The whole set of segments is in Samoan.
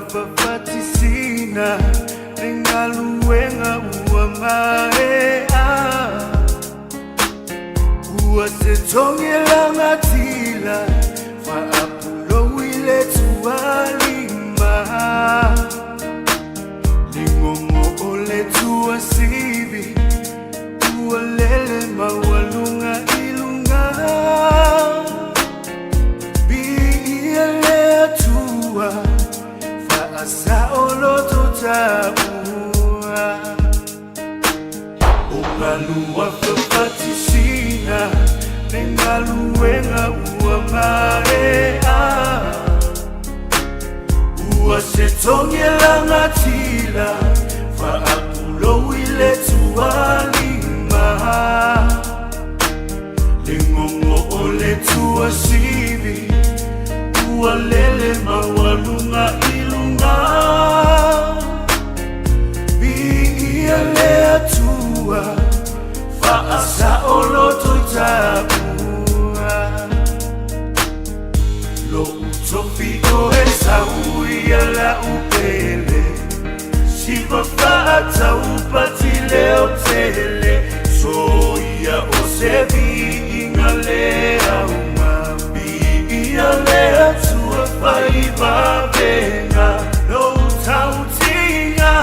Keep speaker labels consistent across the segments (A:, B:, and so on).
A: Fafatisina le galuega ua maea. Ua se togi lagatila faapulou i le tualima. Ligogo o le tuasivi ua lele maualuga i luga. Viia le Atua faasaoloto taua. O galua fafatisina le galuega ua maea. Ua se togi lagatila faapulou i le tualima. Ligogo o le tuasivi ua lele maualuga i luga. Viia le Atua faasaoloto i taua. Lo'u tofi o Esau ia la'u pele. Siva faataupati leo tele. Soia o se viiga le auga. Viia le Atua faivavega. Lou tautiga.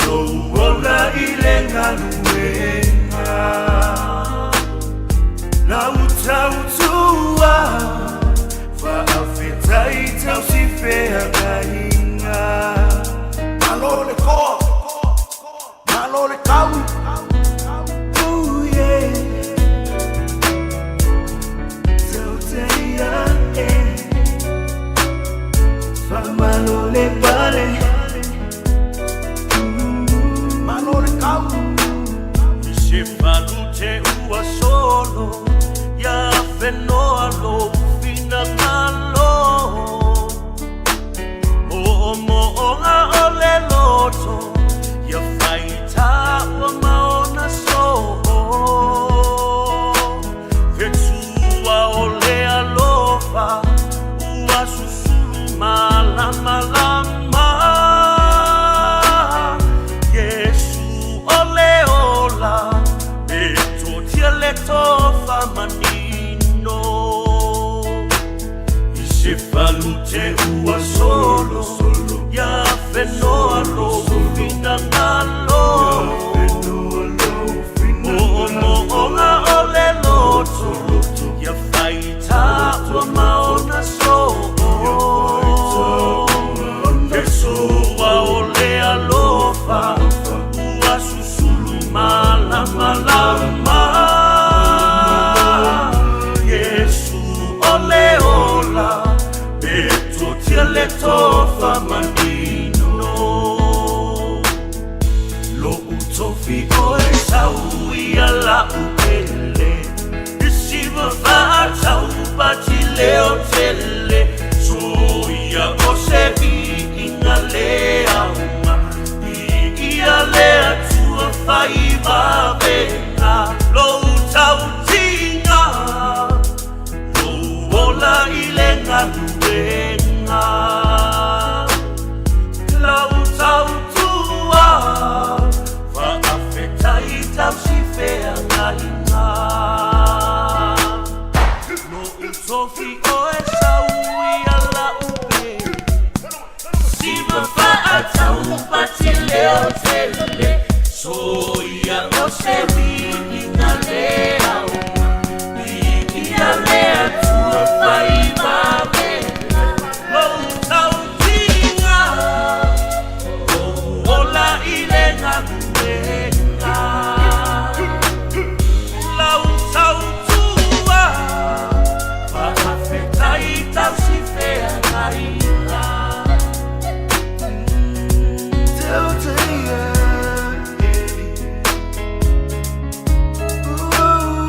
A: Lou ola i le galuega. Lau tautua faafetai tausifeagaiga.
B: Malo le toa, malo le tau.
A: Oh yeah. Tauteia e. Faamalo le pale.
B: Malo le tau.
C: Se falute ua solo ia fenoa lou finagalo. Mo'omo'oga o le loto ia faitā ua maona so'o. Fetua o le alofa ua susulu malamalama. Iesu o le ola e totia le tofa manino. I se falute ua solo ia fenoa lou finagalo. Mo'omo'oga o le loto ia faitā ua maona so'o. Fesoa o le alofa ua susulu malamalama. Iesu o le ola e totia le tofa manino. Lo'u tofi o Esau ia la'u pele. Isiva faataupati leo tele. Soia o se viiga le auga. Viia le Atua faivavega. Lou tautiga. Lou ola i le galuega. Lau tautua faafetai tausifeagaiga. Lo'u tofi o Esau ia la'u pele. Siva faataupati leo tele. Soia o se viiga le auga. Viia le Atua faivavega. Lou tautiga. Lou ola i le galuega. Lau tautua faafetai tausifeagaiga.
A: Tauteia e. Ooh.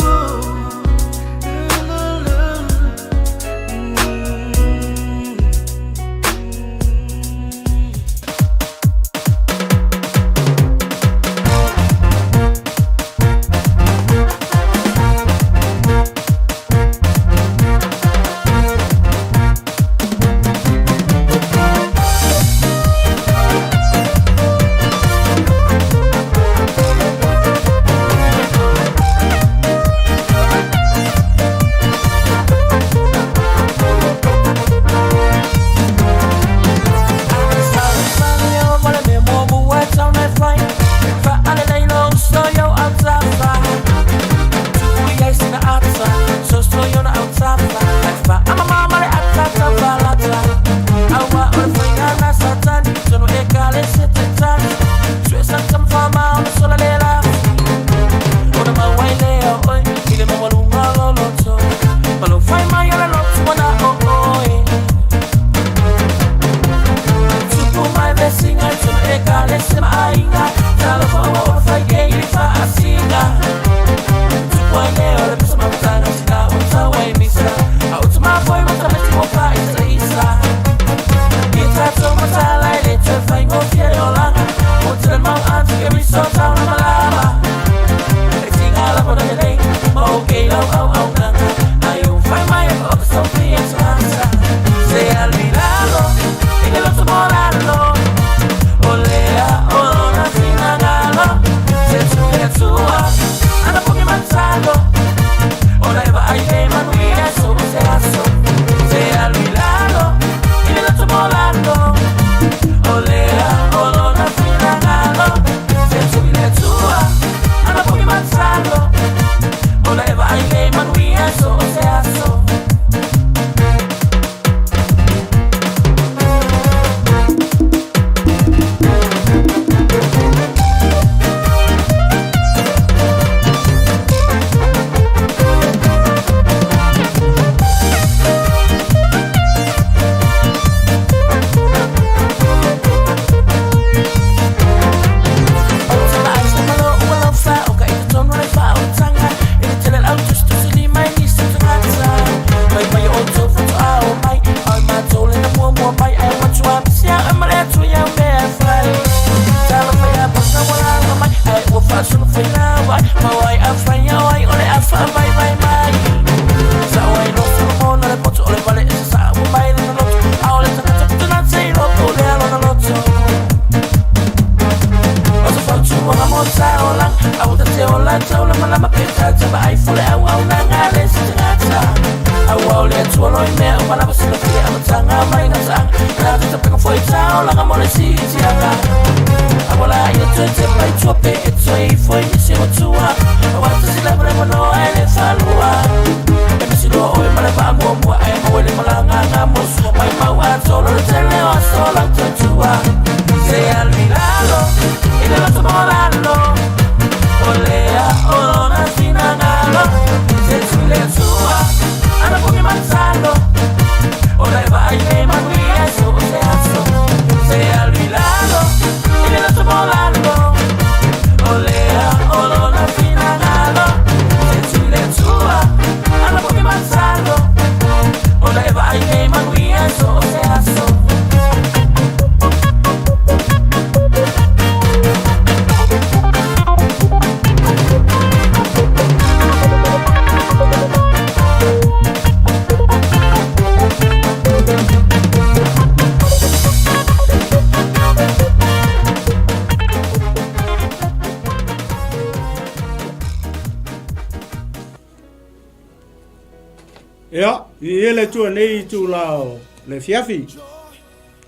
D: Ia, viia le Atua i lenei itula o le afiafi.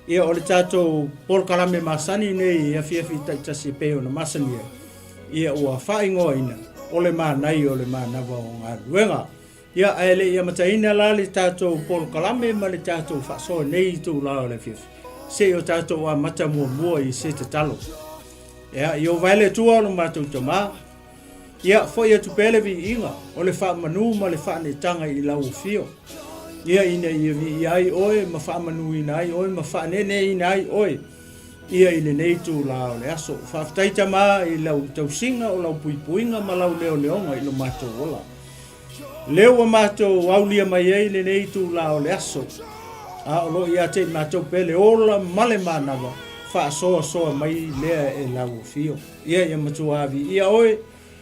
D: Ia, o le tatou polokalame masani nei i afiafi taitasi e pei ona masani ai. Ia, ua faaigoaina o le manaia o le manava o galuega. Ia, ae le i amataina la le tatou polokalame ma le tatou faasoa i lenei itula o le afiafi, se i o tatou amata muamua i se tatalo. Ia, Ieova e le Atua o lo matou Tama, Ia, foi atu pea le viiga o le faamanu ma le faaneetaga i lau afio, ia ina ia viia ai oe ma faamanuina ai oe ma faaneeneeina ai oe, ia i lenei itula o le aso. Faafetai Tama i lau tausiga o lau puipuiga ma lau leoleoga i lo matou ola. Lea ua matou aulia mai ai lenei itula o le aso, a o lo o ia te i matou pea le ola ma le manava faasoasoa mai lea e lau afio. Ia ia matua viia oe,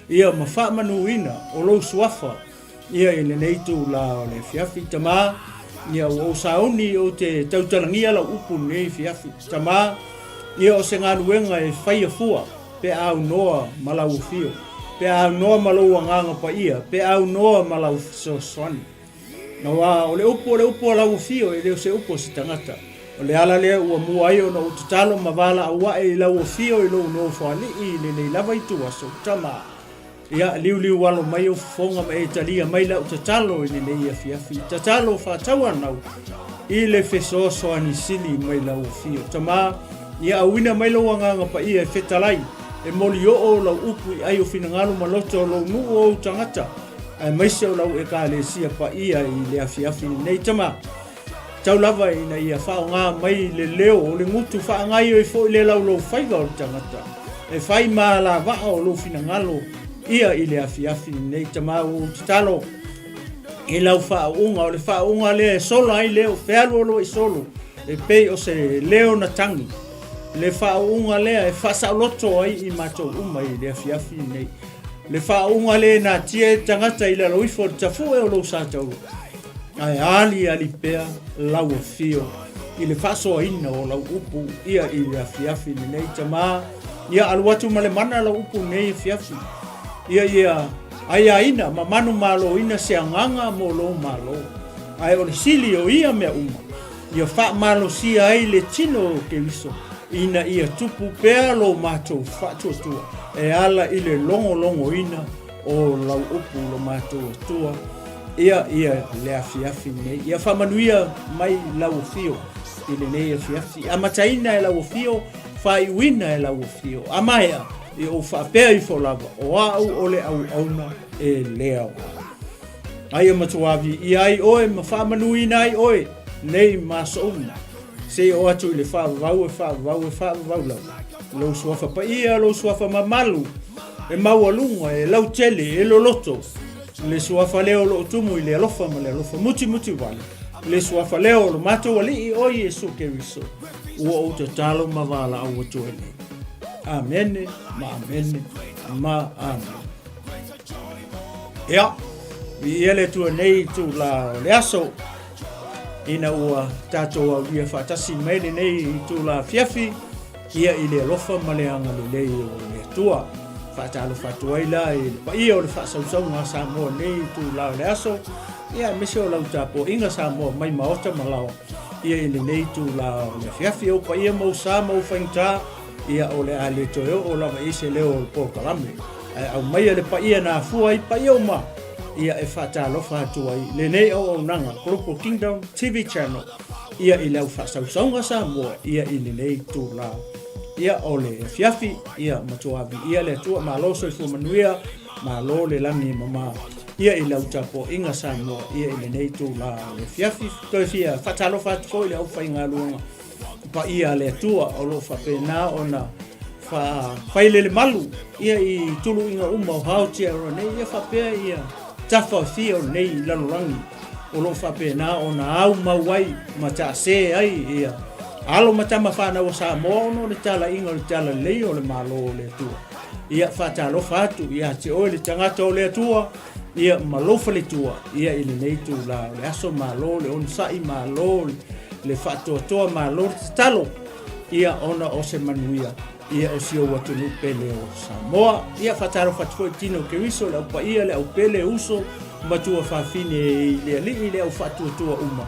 D: ia ma faamanuina o lou suafa, ia i lenei itula o le afiafi. Tama, ia ua ou sauni ou te tautalagia lau upu i lenei afiafi. Tama, ia o se galuega e faia fua pe a aunoa ma lau afio, pe a aunoa ma lou agaga paia, pe a aunoa ma lau fesoasoani. Aua o le upu o le upu a lau afio, e le o se upu a se tagata. O le ala lea ua mua ai ona ou tatalo ma valaau ae i lau afio i lou nofoalii i lenei lava ituaso, Tama, ia, liuliu alo mai ou fofoga ma e talia mai lau tatalo i lenei afiafi. Tatalo faatauanau i le fesoasoani sili mai lau afio. Tama, ia auina mai lou Agaga Paia e fetalai, e molioo lau upu i ai o finagalo ma loto o lou nuu o ou tagata, aemaise o lau Ekalesia paia i le afiafi lenei. Tama, tau lava ina ia faaaoga mai le leo o le gutu faagaoioi foi le lauloufaiva o le tagata, e fai ma alavaa o lou finagalo ia i le afiafi lenei. Tama, ua ou tatalo. I lau faauuga, o le faauuga lea e sola ai leo, fealualuai solo, e pei o se leo na tagi. Le faauuga lea e faasaoloto ai i matou uma i le afiafi lenei. Le faauuga lea e natia ai le tagata i lalo ifo o le tafue o lou sa taula, ae aliali pea lau afio i le faasoaina o lau upu ia i le afiafi lenei. Tama, ia alu atu ma le mana lau upu nei afiafi. Ia ia aiaina ma manumaloina se agaga mo lou Malo. Ae o le sili o ia mea uma, ia faamalosia ai le tino o Keriso, ina ia tupu pea lo matou faatuatua e ala i le logologoina o lau upu lo matou Atua ia ia le afiafi nei. Ia faamanuia mai lau afio i lenei afiafi, amataina e lau afio, faaiuina e lau afio, a maea, ia ou faapea ifo lava, o au o le auauna e le aoga. Ai e matua viia ai oe ma faamanuina ai oe nei ma aso uma, seia oo atu i le faavavau e faavavau e faavavau lava. Lou suafa paia, lou suafa mamalu, e maualuga, e lautele, e loloto, le suafa lea o lo o tumu i le alofa ma le alofa mutimuti wale, le suafa lea o lo matou Alii o Iesu Keriso, ua ou tatalo ma valaau atu ai nei. Amene ma amene ma amene. Ia, viia le Atua nei itula o le aso, ina ua tatou aulia faatasi mai lenei itula afiafi, ia i le alofa ma le agalelei o le Atua. Faatalofa atu ai la i le paia o le faasausauga a Samoa nei itula o le aso, ia aemaise o lau tapuaiga Samoa mai maota ma laoa, ia i lenei itula o le afiafi. Ou paia ma ou sa ma ou faigata, ia o le a le toe oo lava i ai se leo o le polokalame. Ae aumaia le paia na afua ai paia uma, ia e faatalofa atu ai lenei auaunaga Global Kingdom TV Channel, ia i le au faasausauga Samoa, ia i lenei itula ia o le afiafi, ia matua viia le Atua, malo soifua manuia, malo le lagi e mama, ia i lau tapuaiga Samoa, ia i lenei itula o le afiafi. Toe fia faatalofa atu foi i le aufaigaluega paia a le Atua o lo o faapena ona faafailele malu ia i tuluiga uma o Aotearoa nei, ia faapea ia tafa o fia o lenei lalolagi o lo o faapena ona au mau ai ma taase ai ia alo ma tama fanau a Samoa ona o le talaiga o le talalelei o le Malo o le Atua. Ia faatalofa atu ia te oe le tagata o le Atua, ia ma lou faletua ia i lenei itula o le aso. Malo le onosai, malo le faatoatoa, malo le tatalo ia ona o se manuia ia o si ou atunuu pele o Samoa. Ia faatalofa atu foi i tino o Keriso, le au paia, le au pele, uso, matua fafine i le alii, le au faatuatua uma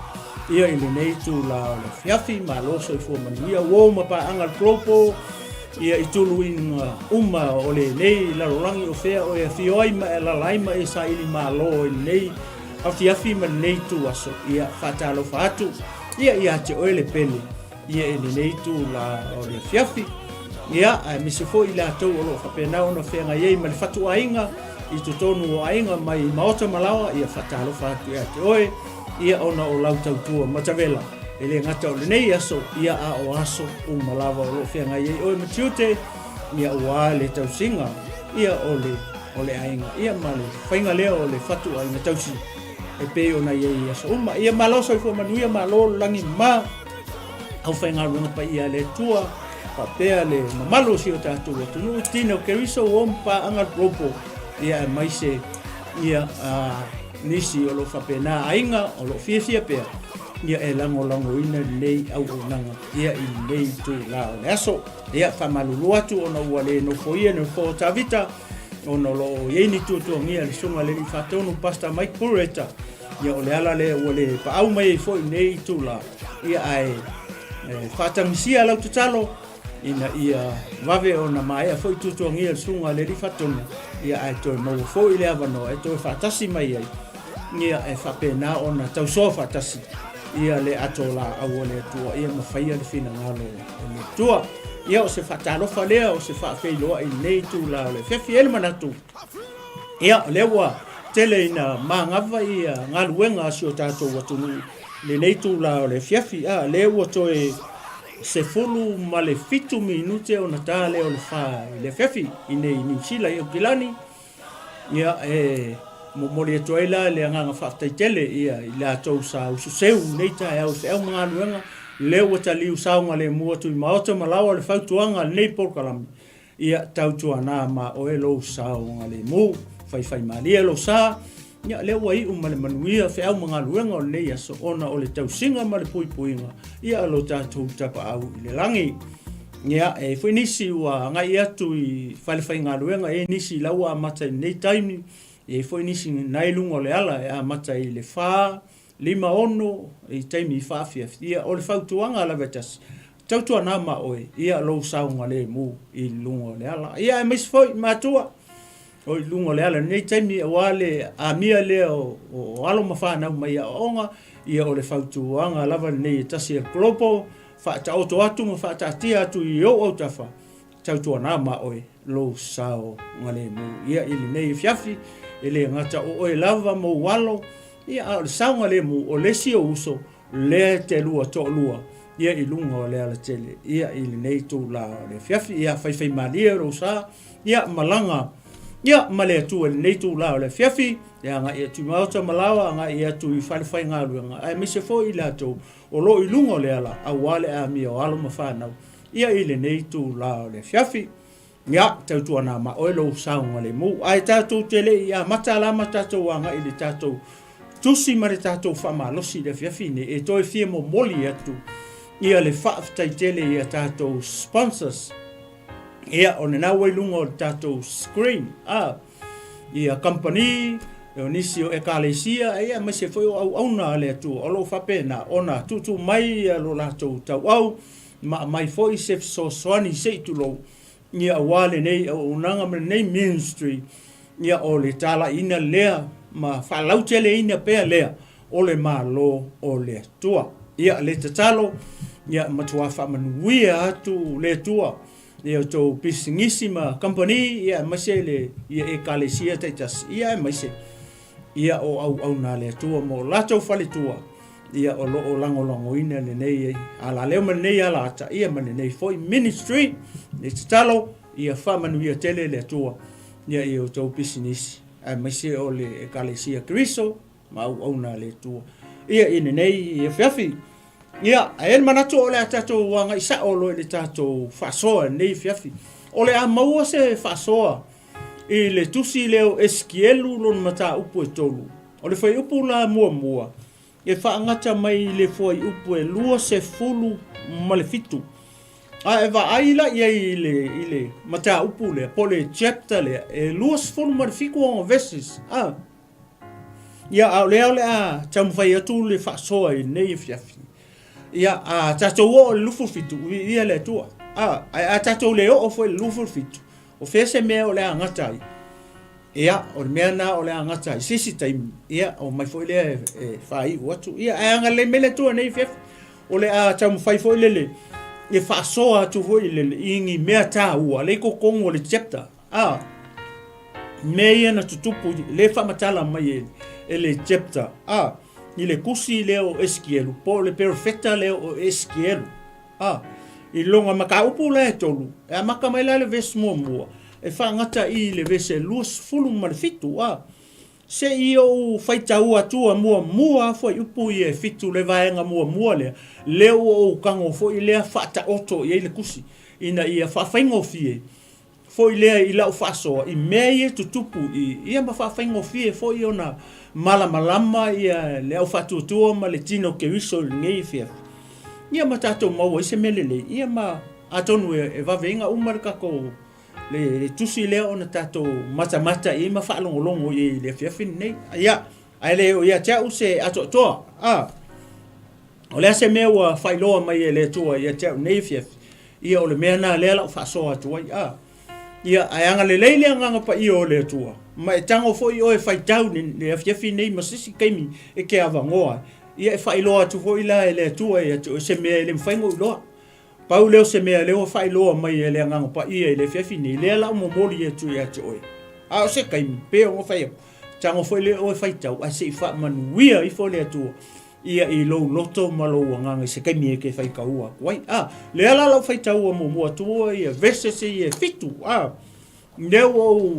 D: ia i lenei itula o le afiafi. Malo soifua manuia, uo ma paaga le Global ia i tuluiga uma o lenei lalolagi o fea o e afio ai ma e alaala ai ma e saili malo i lenei afiafi ma lenei ituaso. Ia faatalofa atu ia ia te oe le pele ia i lenei itula o le afiafi. Ia, aemaise foi i latou o lo o faapena ona feagai ai ma le fatuaiga i totonu o aiga mai maota ma laoa, ia faatalofa atu ia te oe, ia ona o lau tautua matavela. E le gata o lenei aso, ia a o aso uma lava o lo o feagai ai oe ma tiute, ia ua le tausiga, ia o le, o le aiga, ia ma le faiga lea o le fatuaiga tausi e pei ona i ai i aso uma. Ia malo soifua manuia, malo le lagi ma aufaigaluega paia a le Atua, faapea le mamalu o si o tatou atunuu, tino Keriso, uo ma paaga le Global, ia aemaise ia nisi o lo o faapena aiga o lo o fiafia pea ia e lagolagoina lenei auaunaga ia i lenei itula o le aso. Ia faamalulu atu ona ua le nofoia le nofoa o Tavita ona o lo o i ai ni tuatuagia le susuga i le Alii Faatonu Pastor Mike Pureta. Ia o le ala lea ua le paau mai ai foi i lenei itula, ia ae faatagisia lau tatalo ina ia vave ona maea foi tuatuagia le susuga a le Alii Faatonu, ia ae toe maua foi le avanoa e toe faatasi mai ai, ia e faapena ona tausoa faatasi ia le ato laau o le Atua, ia ma faia le finagalo o le Atua. Ia o se faatalofa lea, o se faafeiloai i lenei itula o le afiafi. E i ai le manatu, ia o lea ua tele ina magava ia galuega a si o tatou atunuu i lenei itula o le afiafi, a lea ua toe 17 minute ona ta lea o le 4 i le afiafi i nei Niu Sila i Aukilani. Ia, e Momoli atu ai la le agaga faafetai tele ia i latou sa ususeu i lenei taeao i feau ma galuega, lea ua taliu saogalemu atu i maota ma laoa le fautuaga a lenei polokalame, ia tautuana ma oe lou saogalemu. Faifaimalie lou sa, ia lea ua iu ma le manuia feau ma galuega o lenei aso ona o le tausiga ma le puipuiga ia a lo tatou Tapaau i le lagi. Ia, e i ai foi nisi ua agai atu i falefaigaluega, e i ai nisi la ua amata i lenei taimi, e i ai foi nisi na i luga o le ala e amata i le 4, 5, 6 i taimi faafiafi. Ia, o le fautuaga lava e tasi, tautuana ma oe, ia lou saogalemu i luga o le ala. Ia, aemaise foi matua o i luga o le ala i lenei taimi, aua le amia lea o alo ma fanau mai aoaoga, ia o le fautuaga lava lenei e tasi a le Global, Faataoto atu ma faataatia atu i ou autafa, tautuana ma oe lou saogalemu. Ia i lenei afiafi, e le gata o oe lava ma ou alo, ia a o le saogalemu o le isi ou uso lea e te lua toalua ia i luga o le alatele ia i lenei itula o le afiafi. Ia faifaimalie lou sa, ia malaga ia ma le Atua i lenei itula o le afiafi, e agai atu i maota ma laoa, agai atu i falefaigaluega, aemaise foi i latou o lo o i luga o le ala aua le amia o alo ma fanau ia i lenei itula o le afiafi. Ia, tautuana ma oe lou saogalemu. Ae tatou te le i amata la ma tatou agai i le tatou tusi ma le tatou faamalosi i le afiafi nei, e toe fia momoli atu ia le faafetai tele i a tatou sponsors. Ia, o lena ua i luga o le tatou screen. Ah, ia kamupani, o nisi o ekalesia, ia aemaise foi o auauna a le Atua o lo o faapena ona tuutuu mai ia lo latou tauau ma aumai foi se fesoasoani se i tulou, ia aua lenei auaunaga ma lenei ministry, ia o le talaiina lea ma faalauteleina pea lea o le Malo o le Atua. Ia le tatalo, ia matua faamanuia atu le Atua ia outou pisinisi ma kamupani, ia aemaise le ia ekalesia taitasi, ia aemaise ia o auauna a le Atua ma o latou faletua, ia o lo o lagolagoina lenei alaleo ma lenei alaata, ia ma lenei foi ministry. Le tatalo, ia faamanuia tele le Atua ia i outou pisinisi, aemaise o le ekalesia Keriso ma auauna a le Atua ia i lenei afiafi. Ia, ae i ai le manatu o le a tatou agai sao loa i le tatou faasoa i lenei afiafi. O le a maua se faasoa i le tusi lea o Esikielu lona mataupu e 3. O le fuaiupu la muamua, e faagata mai i le fuaiupu e 27. A e vaai la i ai i le, i le mataupu lea, po o le chapter lea, e 27 ona verses. A. Ia, a o lea o le a taumafai atu le faasoa i lenei afiafi. Ia, a tatou oo i le 27, viia le Atua. A, ae a tatou le oo foi i le 27, o fea se mea o le a gata ai? Ia, o le mea lena o le a gata ai. Se isi taimi, ia, omai foi lea e, e faaiu atu. Ia, ae agalelei mai le Atua i lenei afiafi. O le a taumafai foi lele e faasoa atu foi lele i ni mea taua lea i totonu o le chapter. A, mea ia na tutupu le faamatala mai e, e le chapter a i le tusi lea o Esikielu po o le perofeta lea o Esikielu a i lona mataupu la e tolu e amata mai la le vesi muamua e faagata i le vese 27 a se i ou faitaua atua muamua fuaiupu ia e fitu le vaega muamua lea lea ua ou tago foi lea faataoto i ai le tusi ina ia faafaigofie foi lea i lau faasoa i mea ia e tutupu i ia ma faafaigofie foi ona malamalama ia le au faatuatua ma le tino Keriso i lenei afiafi. Ia ma tatou maua ai se mea lelei, ia ma atonu e, e vave ai ona uma le tatou le, le tusi lea ona tatou matamata i ai ma faalogologo i ai i le afiafi lenei. Ia, ae le o ia te au se atoatoa. Ah. O le a se mea ua faailoa mai e le Atua ia te au nei afiafi, ia o le mea lena lea la u faasoa atu ai. A, ia, ae agalelei le Agaga Paia o le Atua, ma e tago foi oe e faitau le, le afiafi nei ma se isi taimi e te avanoa ai. Ia e faailoa atu foi la e le Atua ia te oe se mea e le mafai ona ou iloa. Pau lea o se mea lea ua faailoa mai e le Agaga Paia i le afiafi nei, lea la u momoli atu ia te oe. A o se taimi, pei ona fai atu, tago foi lea oe faitau, ae se i faamanuia ifo le Atua ia i lou loto ma lou agaga i se taimi e te faitaua atu ai. A, lea la lau faitaua muamua atua ia verses ia e fitu, a, lea ua ou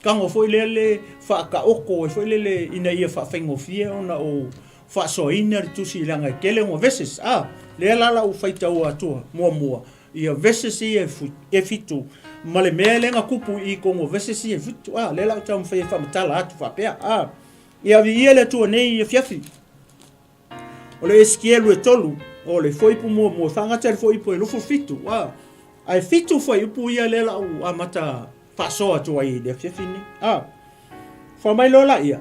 D: tago foi lea le faataoto ai foi lele ina ia faafaigofie ona ou faasoaina le tusi leaga e tele ona verses a. Lea la la ou faitaua atua muamua ia verses ia e fitu ma le mea lea na tupu i totonu o verses ia e fitu a. Lea la ou taumafai e faamatala atu faapea a. Ia viia le Atua nei afiafi. O le Esikielu e tolu, o le fuaiupu muamua, e faagata i le fuaiupu e 27, a. Ae fitu fuaiupu ia lea la ou amata faasoa atu ai i le afiafi lenei. A. Fai mai loa laia,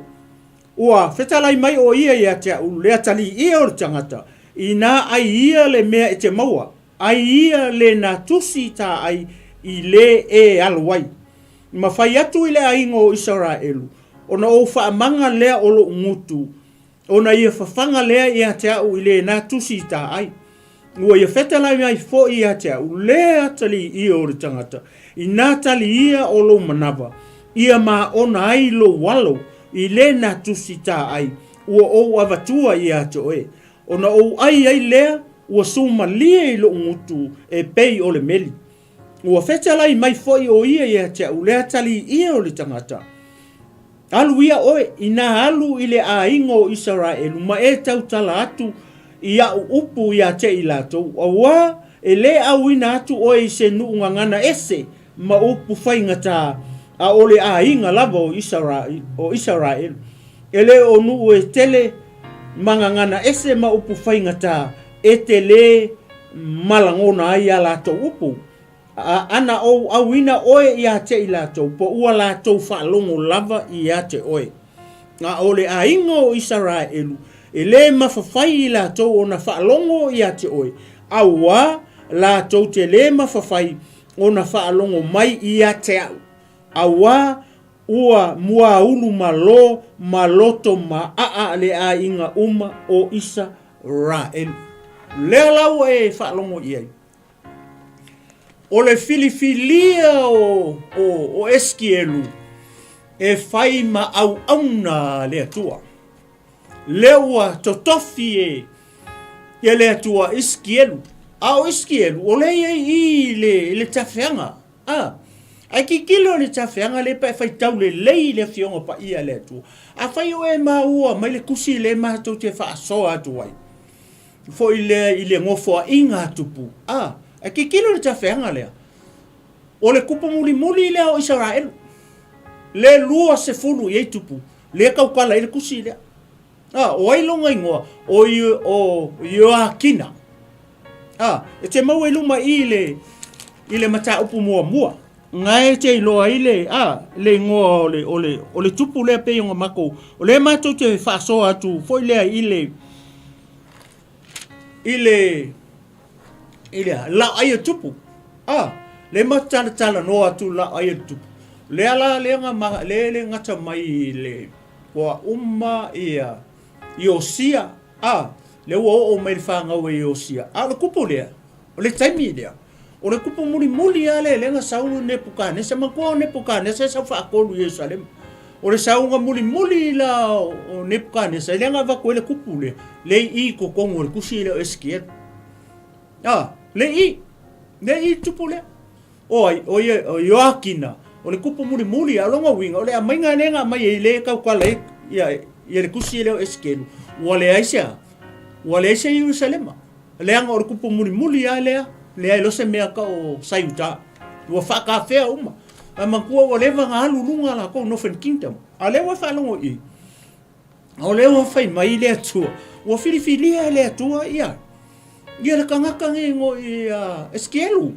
D: Ua fetalai mai o ia ia te au le atalii o le tagata, inā ai ia le mea e te maua, ai ia le na tusi ta ai i le e alu ai. Ma fai atu i le aiga o Isaraelu, ona ou faamaga lea o loʻu gutu, Ona ia fafaga lea ia te au i lena tusi i ta ai. Ua ia fetalai mai foi ia te au le atalii o le tagata, ina tali ia o lou manava, ia maona ai lou alo i lena tusi ta ai ua ou avatua ia te oe. Ona ou ai ai lea ua sumalie i lou gutu e pei o le meli. Ua fetalai mai foi o ia ia te au le atalii o le tagata. Alu ia oe, inā alu i le aiga o Isaraelu ma e tautala atu i aʻu upu iā te i latou, auā e lē auina atu oe i se nuʻu gagana ese ma upu faigata, a o le aiga lava o Isaraelu. E lē o nuʻu e tele ma gagana ese ma upu faigata e te lē malagona ai a latou upu. A ana ou auina oe iā te i latou, po ua latou faalogo lava iā te oe. A o le aiga o Isaraelu, e lē mafafai i latou ona faalogo iā te oe, auā latou te lē mafafai ona faalogo mai iā te aʻu, auā ua muaulu malō ma loto maʻaʻa le aiga uma o Isaraelu. Lea la ua e faalogo i ai. O le filifilia o, o, o Esikielu e fai ma auauna a le Atua. Lea ua totofi e, e le Atua Esikielu. A o Esikielu, o lea i ai i le, i le tafeaga. A, ae tilotilo i le tafeaga lea pe a faitau lelei i le Afioga Paia a le Atua. Afai o e maua mai le tusi lea matou te faasoa atu ai, foi lea i le nofoaiga a Tupu, a, ae tilotilo i le tafeaga lea, o le tupu mulimuli lea o Isaraelu, le 20 i ai tupu, lea tautala ai le tusi lea. A, o ai lona igoa? O, o Ioakina. A, e te maua i luma i le, i le mataupu muamua. Na e te iloa ai le, a, le igoa o le, o le, o le tupu lea pei ona matou, o lea matou te faasoa atu foi lea i le, i le, i le a, laoai o tupu. A, lea matou talatalanoa atu laoai o tupu. Lea la, lea na ma, lea le gata mai i le, ua uma ia Iosia, a, lea ua oo mai le fanau e Iosia. A o le kupu lea, o le taimi lea, o le kupu mulimuli lava lea lea na sau Nepukanesa. Manatua o Nepukanesa e sau faatolu i Ierusalema. O le sauga mulimuli la o Nepukanesa, lea na avatu ai le kupu lea, lea i i totonu o le tusi lea o Esikielu. A, lea i, lea i le tupu lea. O ai, o ia, o Ioakina, o le kupu mulimuli, a o lona uiga, o le aumaiga lea na aumai ai lea e tautala ai ia, ia le tusi lea o Esekielu, ua leai se a? Ua leai se Ierusalema. Leaga o le kupu mulimuli lava lea, leai loa se mea tau o sa Iuta. Ua faatafea uma. Ae manatua ua leva ona alu luga latou Northern Kingdom. A o lea ua faalogo i i, o lea ua fai mai le Atua, ua filifilia e le Atua ia, ia le tagata nei ngoi ia Esekielu.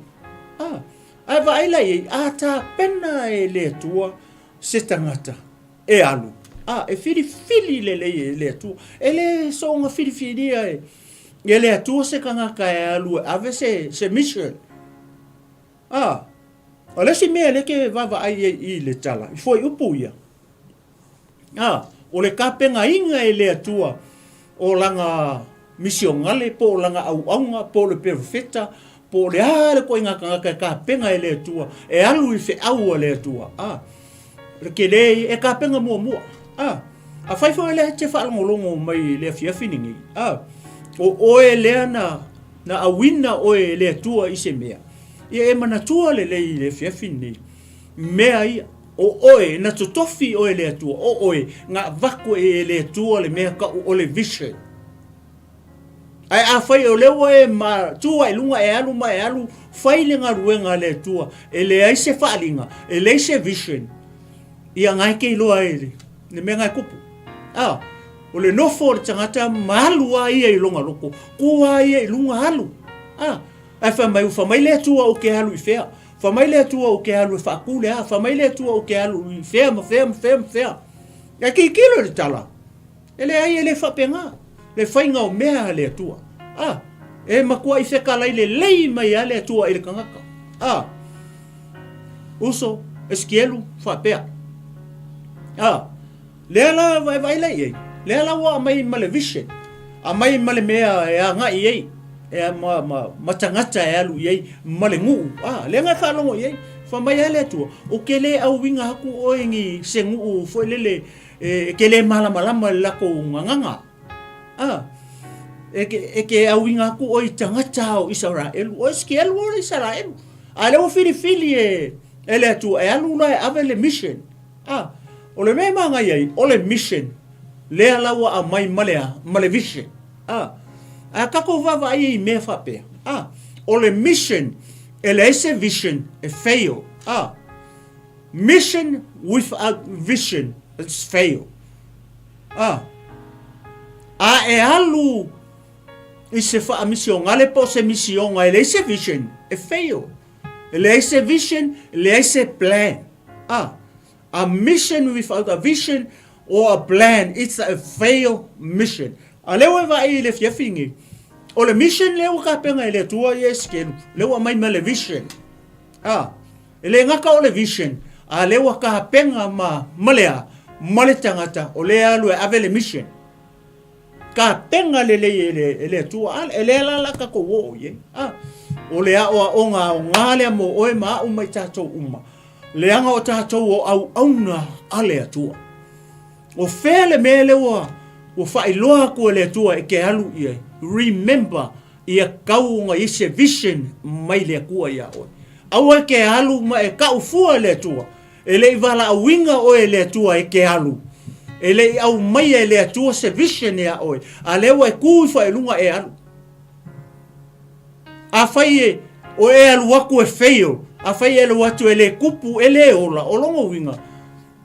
D: Ah, ae vaai la i ai, a tapena e le Atua se tagata e alu, a, e filifili lelei e le Atua. E le soona filifilia e, e le Atua se tagata e alu e ave se, se mission. A, o le isi mea lea ke vaavaai ai i le tala, i fuaiupu ia, A, o le tapenaina e le Atua o lana misionale po o lana auauna po o le perofeta po o le a le ituaiga tagata e tapena e le Atua e alu i feau a le Atua. A, o le tele ia, e tapena muamua. A, afai foi o lea e te faalogologo mai i le afiafi lenei, a, o oe lea na, na auina oe e le Atua i se mea, ia e manatua lelei i le afiafi lenei mea ia. O oe, na totofi oe e le Atua, o oe, na avatu e le Atua le mea tau o le vision. Ae afai o lea ua e ma, tu ai luga e alu ma e alu, fai le galuega a le Atua, e leai se faaaliga, e leai se vision, ia na e te iloa ai le, le mea na e tupu. A, o le nofo o le tagata ma alu a ia i lona loto, tu a ia i luga alu. A, ae fai mai, ua fai mai le Atua ou te alu i fea? Fai mai le Atua ou te alu e faatu le a? Fai mai le Atua ou te alu i fea ma fea ma fea ma fea? Ae tilotilo i le tala. E leai, e le faapena le faiga o mea a le Atua. A, e matuai fetalai lelei mai lava le Atua i le tagata. A, uso, Esikielu, faapea. A, lea la vaevae la i ai, lea la ua aumai ma le vision, aumai ma le mea e agai i ai, e ma, ma, ma tagata e alu i ai, ma le nuu. A, lea na e faalogo i ai, fai mai lava le Atua, ou te le auiga atu oe i ni se nuu foi lele e te le malamalama i le latou gagana. A, e te, e te auiga atu oe i tagata o Isaraelu. O Esikielu o le Isaraelu. A lea ua filifili e, e le Atua e alu la e ave le mission. A, o le mea e manaia ai, o le mission lea la ua aumai ma le a, ma le vision. A, a tatou vaavaai ai i mea faapea. A, o le mission, e leai se vision e fail. A, Mission without vision it's fail. A, a e alu i se faamisionale po o se misioga e leai se vision, e fail. E leai se vision, e leai se plan. A, a mission without a vision or a plan, it's a fail mission. A lea ua e vaai i le afiafi nei, o le mission lea ua tapena e le Atua ia Esekielu, lea ua aumai ma le vision. A, E le gata o le vision, a lea ua tapena ma, ma le a? Ma le tagata o lea e alu e ave le mission. Tapena lelei e le, e le Atua, a, e lea la la tatou oo i ai. A, o le aoaoga aoga lea mo oe ma au ma i tatou uma, leaga o tatou o auauna a le Atua. O fea le mea lea ua, ua faailoa atu e le Atua e te alu i ai? Remember, Ia tau ona i ai se vision mai le Atua iā oe. Aua e te alu ma e tau fua e le Atua. E le i valaauina oe e le Atua e te alu. E le i aumaia e le Atua se vision iā oe, a lea ua e tu ifo i luga e alu. Afai e o e alu atu e fail, afai e alu atu e le tupu, e le ola, o lona uiga,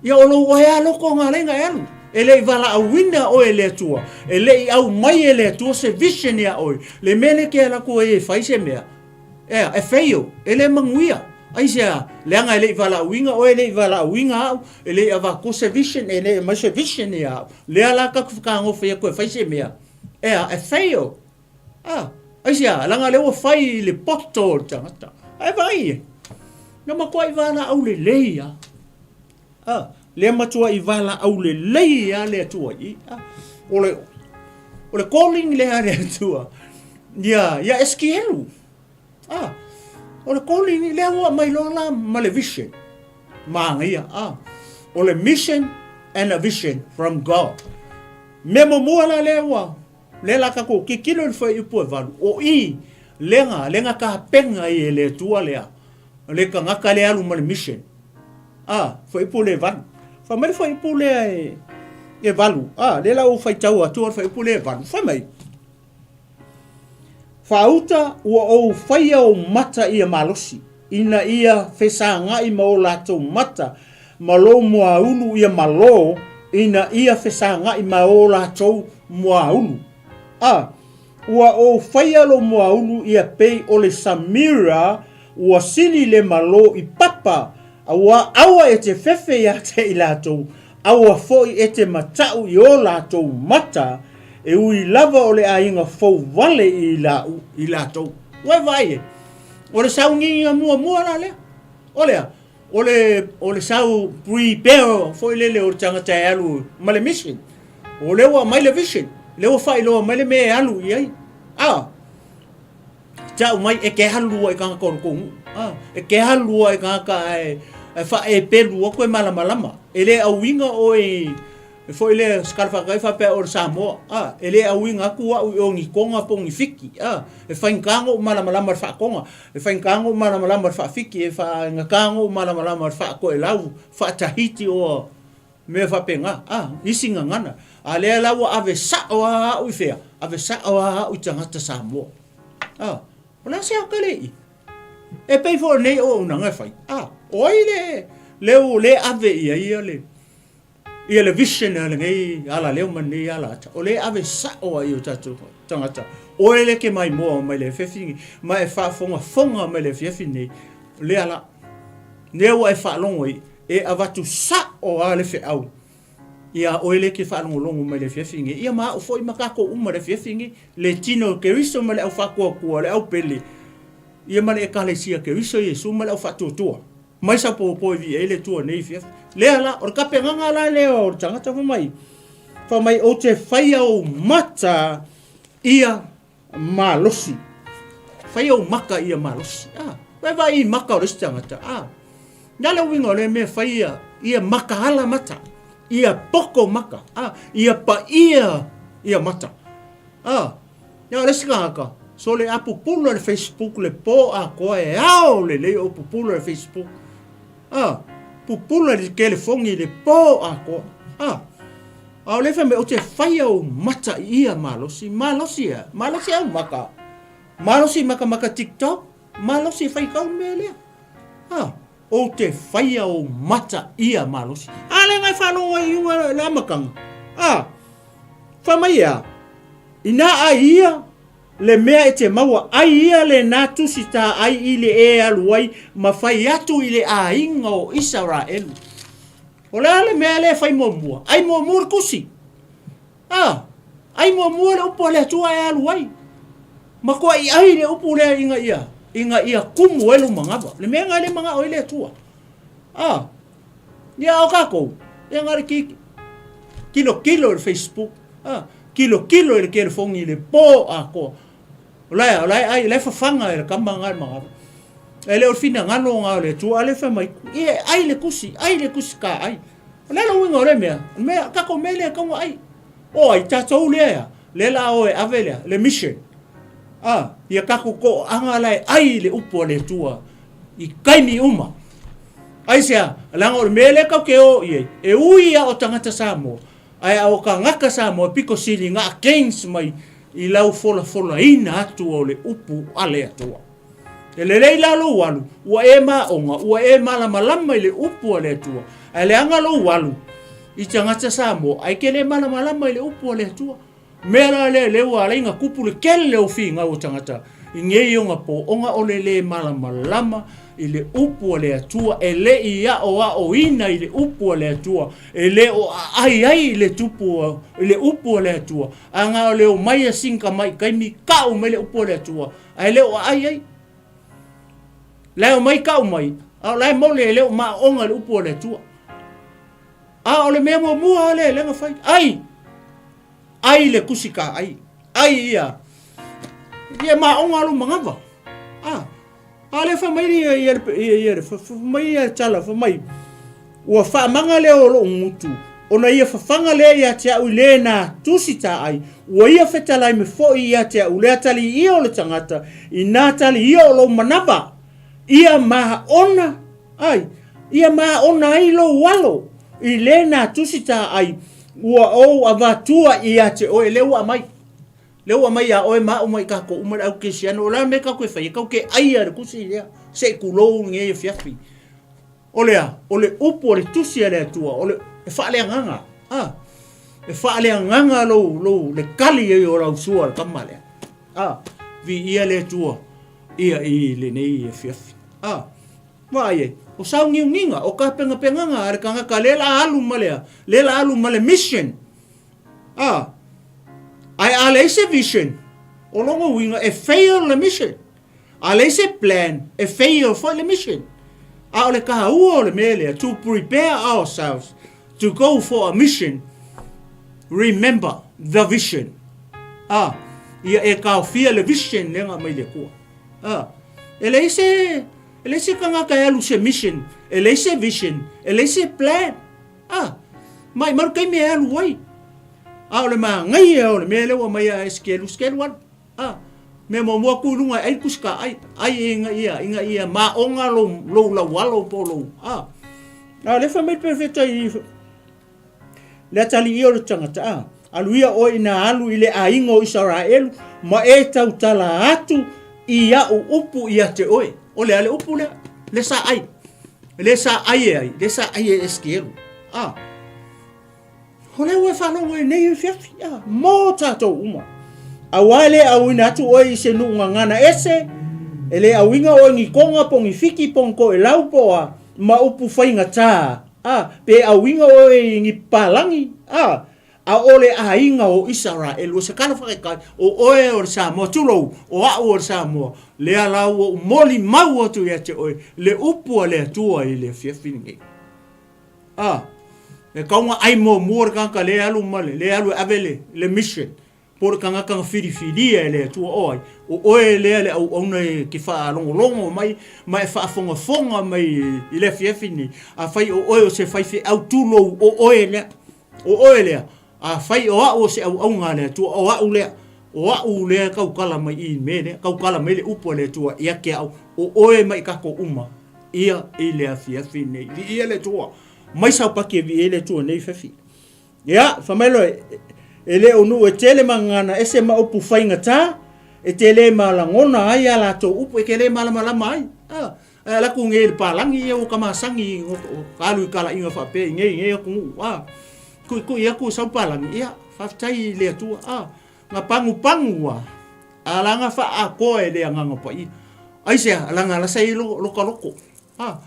D: Ia o lou oe lava loko o galaiga e alu. E le i valaauina oe e le Atua, e le i aumai e le Atua se vision iā oe, le mea lea e te alu atu ai e fai se mea, ea, e fail, e le manuia. Aisea? Leaga e le i valaauina oe, e le i valaauina au, e le i avatua se vision, e le i aumai se vision iā au. Lea la tatou te fetagofe atu e fai se mea, ea, e fail. Ah, aisea? Leaga lea ua fai i le poto o le tagata. Ae vaai e, na matuai valaau lelei lava. Ah, lea matuai valaau lelei lava le Atua i i. Ah, o le, o le calling lea a le Atua ia, ia Esikielu. Ah, o le calling lea ua aumai loa la ma le vision. Manaia, ah, o le mission and a vision from God. Mea muamua la lea ua Lea la tatou tilotilo i le fuaiupu e valu, o i lega, lega tapena ai e le Atua lea, le tagata lea alu ma le mission. A, fuaiupu lea e valu. Fai mai le fuaiupu lea e, e valu. A, lea la ua faitau atu le fuaiupu lea e valu. Fai mai, Faauta ua ou faia ou mata ia malosi, ina ia fesagai ma o latou mata, ma lou muaulu ia malo, ina ia fesagai ma o latou muaulu. A ua ou faia lou muaulu ia pei o le samira ua sili le malo i papa, aua aua e te fefe ia te i latou, aua foi e te mataʻu i o latou mata, e ui lava o le aiga fou wale i i latou. Ua e vaai e, o le sauniga muamua la lea. O le a? O le, o le sau prepare foi lele o le tagata e alu ma le mission. O lea ua aumai le vision, lea ua faailoa mai le mea e alu i ai. A, tau mai e te alu ai tagata o le tou nuu. A, e te alu ai tagata ae, ae faaepelu atu e malamalama. E le auiga oe i, E foi lea se tala faatali faapea o le Samoa, a, e le auina atu au i o ni Toga po o ni Fiti, a, e faigata ona ou malamalama i le faa-Toga, e faigata ona ou malamalama i le faa-Fiti, e faigata ona ou malamalama i le faa-Toelau, faa-Tahiti or mea faapena, a, isi gagana. A lea la ua ave sao lava au i fea? Ave sao lava au i tagata Samoa. A, o le a se aoga le i? E pei foi o lenei auaunaga e fai, a, o ai le, le ua le ave i ai ia le, Ia le vision a lenei alaleo ma lenei alaata, o lea e ave sao ai i o tatou tagata, oe lea e te maimoa mai le afiafi nei, ma e faafogafoga mai le afiafi nei, lea la, lea ua e faalogo ai, e avatu sao lava le feau ia oe lea e te faalogologo mai le afiafi nei, ia ma au foi ma tatou uma i le afiafi nei, le tino o Keriso ma le au faatuatua, le au pele, ia ma le Ekalesia Keriso Iesu ma le au faatuatua. Mai sa popo e viia ai le Atua nei afiafi. Lea la, o le tapenaga la lea o le tagata fai mai, fai mai ou te faia ou mata ia malosi. Faia ou mata ia malosi. Ah, vai vai i mata o le isi tagata. Ah, na le uiga o le mea faia ia mataala mata, ia poto mata, ah, ia paia ia mata. Ah, Ia o le isi tagata, sole a pupula le Facebook le po atoa e ao lelei o pupula le Facebook. A, pupula le telefoni le po atoa. A, a o le fai mai ou te faia ou mata i ia malosi, malosi ea, malosi au mata. Malosi makamaka TikTok, malosi e fai kau mea lea. A, ou te faia ou mata ia malosi. A le ngai faalogo ai i uga le amataga. A, fai mai ea, Inā ai ia le mea e te maua ai ia lenā tusi tā ai i le e alu ai ma fai atu i le aiga o Isaraelu. O le a le mea lea e fai muamua? Ai muamua le tusi. A, ai muamua le upu a le Atua e alu ai. Matuai ai le upu lea ina ia, ina ia kumu ai lou manava. Le mea lena e le manao ai le Atua. A, ia o tatou, ia na o le ki, kilokilo i le Facebook, a, kilokilo i le telefoni i le po atoa. O la e, o la e ai, o la e fafaga e le tama lena le manava. E le o le finagalo lena o le Atua, a lea e fai mai, ia e ai le tusi, ai le tusi ka ai. O le a le uiga o lea mea? O le mea, tatou mea lea e tatau ona ai. O ai tatou lea ea? Lea la o e ave lea, le mission. A, ia tatou toaaga la e ai le upu a le Atua i taimi uma. Aisea? Leaga o le mea lea tatou te o i ai, e ui lava o tagata Samoa, ae a o tagata Samoa e pito sili na against mai i lau folafolaina atu o le upu a le Atua. E lelei la lou alu, ua e maoga, ua e malamalama i le upu a le Atua, ae leaga lou alu i tagata Samoa, ae ke le malamalama i le upu a le Atua. Mea la lea lea ua ala ai na tupu le tele o finau o tagata i nei ona po, ona o le le malamalama i le upu a le Atua, e le i aoaoina i le upu a le Atua, e le o aai ai i le tupu i le upu a le Atua, a na o le omai a sina tamai taimi kau mai le upu a le Atua, ae le o aai ai. La e omai kau mai, a o la e mole e le o maaoga i le upu a le Atua. A o le mea muamua lava lea lea na fai, ai, ai le tusi ka ai, ai ia, ia maaoga lou manava. A, a lea fai mai ia, ia, ia, ia, fai mai ia tala, fai mai, ua faamaga lea o lou gutu, ona ia fafaga lea ia te au i lena tusi ta ai, ua ia fetalai me foi ia te au lea tali ia o le tagata, ina tali ia o lou manava, ia maona ai, ia maona ai lou alo i lena tusi ta ai, ua ou avatua ia te oe, lea ua aumai. Lea ua aumai ia oe ma au ma i tatou uma le au kerisiano, o le a le mea tatou e faia, tatou te aia le tusi lea, se i tulou lenei afiafi. O le a? O le upu o le tusi a le Atua, o le, e faaleagaga, a, e faaleagaga lou, lou, le kali ai o lau sua le tama lea. A, viia le Atua ia i lenei afiafi. A, vaai ai, o sauniuniga, o tapenapenaga a le tagata lea la alu ma le a, lea la alu ma le mission. A, ae a leai se vision, o lona uiga e fail le mission. A leai se plan, e fail foi le mission. A o le taua o le mea lea, to prepare ourselves to go for a mission, remember the vision. A, ia e taofia le vision lea na aumai le Atua. A, e leai se, e leai se tagata e alu se mission, e leai se vision, e leai se plan. A, Maimau le taimi e alu ai. A o le manaia o le mea lea ua aumai ia Esekielu, Esekielu alu. A, mea muamua tu i luga e ai le tusi taai, ai ina ia, ina ia maoga lou, lou laualo po o lou, a. A o lea fai mai le perofeta i le atalii o le tagata, a, alu ia oe ina alu i le aiga o Isaraelu ma e tautala atu i au upu ia te oe. O le a le upu lea? Le sa ai. Le sa ai e ai, le sa ai e Esekielu. A. O lea ua e faalogo i nei afiafi, a, mo tatou uma. Auā e le auina atu oe i se nuu gagana ese, e le auina oe ni Toga po ni Fiti po ni Toelau po o a, ma upu faigatā, a, pe auina oe i ni papalagi, a, a o le aiga o Isaraelu, o se kala whakaikai, o oe o le Samoa, tulou, o a'u o le Samoa, lea la ua ou molimau atu ia te oe, le upu a le Atua i le afiafi lenei. A, e kau nga ai muamua le tagata le alu ma le, le alu e ave le, le mission, po o le tagata na filifilia e le Atua o ai, o oe lea le auauna e ke faalogologo mai ma e faafogafoga mai i le afiafi nei, afai o oe o se faifeau tulou, o oe lea, o oe lea, afai o au o se auauna a le Atua, o au lea, o au lea e tautala mai i i le mea lea, tautala mai le upu a le Atua ia te au, o oe ma i tatou uma. Ia i le afiafi nei. Viia le Atua. Mai saupaki e viia ai le Atua nei afiafi. Ia, fai mai loa, e le o nuu e tele ma gagana ese ma upu faigata, e te le malagona ai a latou upu, e te le malamalama ai. Ah, ae ala atu nei i le palagi, ia ua ka masani, ka alu i kalaiga faapea i nei, nei atunuu. Ah, tuitui atu sau palagi, ia, faafetai i le Atua. Ah, na pagupagu a, a la na faaatoa e le Agaga Paia. Aisea? Leaga la sa i ai loka loko. A,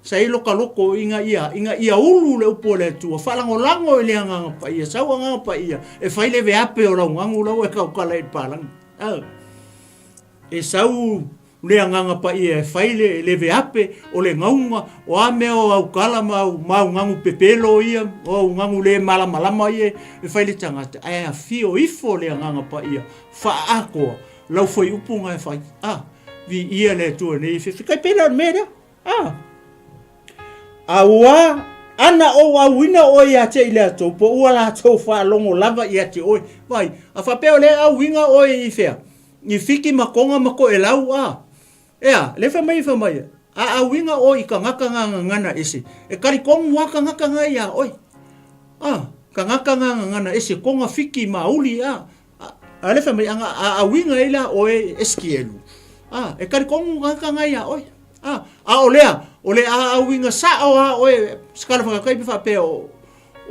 D: sa i ai loka loko ina ia, ina ia ulu le upu a le Atua, faalagolago i le Agaga Paia, sau Agaga Paia e fai le veape o lau gagu la ua e tautala ai i le palagi. A, e sau le Agaga Paia e fai le, le veape o le gauga, o a mea o au kala ma au, ma au gagu pepelo ia, o au gagu le malamalama ia e fai le tagata, ae afio ifo le Agaga Paia faaatoa lau fuaiupu na e fai. A, viia le Atua nei e fiafia. Tai pei lea o le mea lea. A, a ua ana ou auina oe ia te i latou, po ua latou faalogo lava ia te oe. Vai, a faapea o lea e auina oe i fea? I Fiti ma Toga ma Toelau, a. Ea, lea fai mai fai mai, a auina oe i tagata na gagana ese, e talitonu lava tagata na iā oe. A, tagata na gagana ese, Toga, Fiti, Mauli, a, a lea fai mai, ana a auina ai la oe Esekielu, a, e talitonu tagata na iā oe. A, a o lea, o le a auina sao lava oe, se kala whakakai pe whaapea o,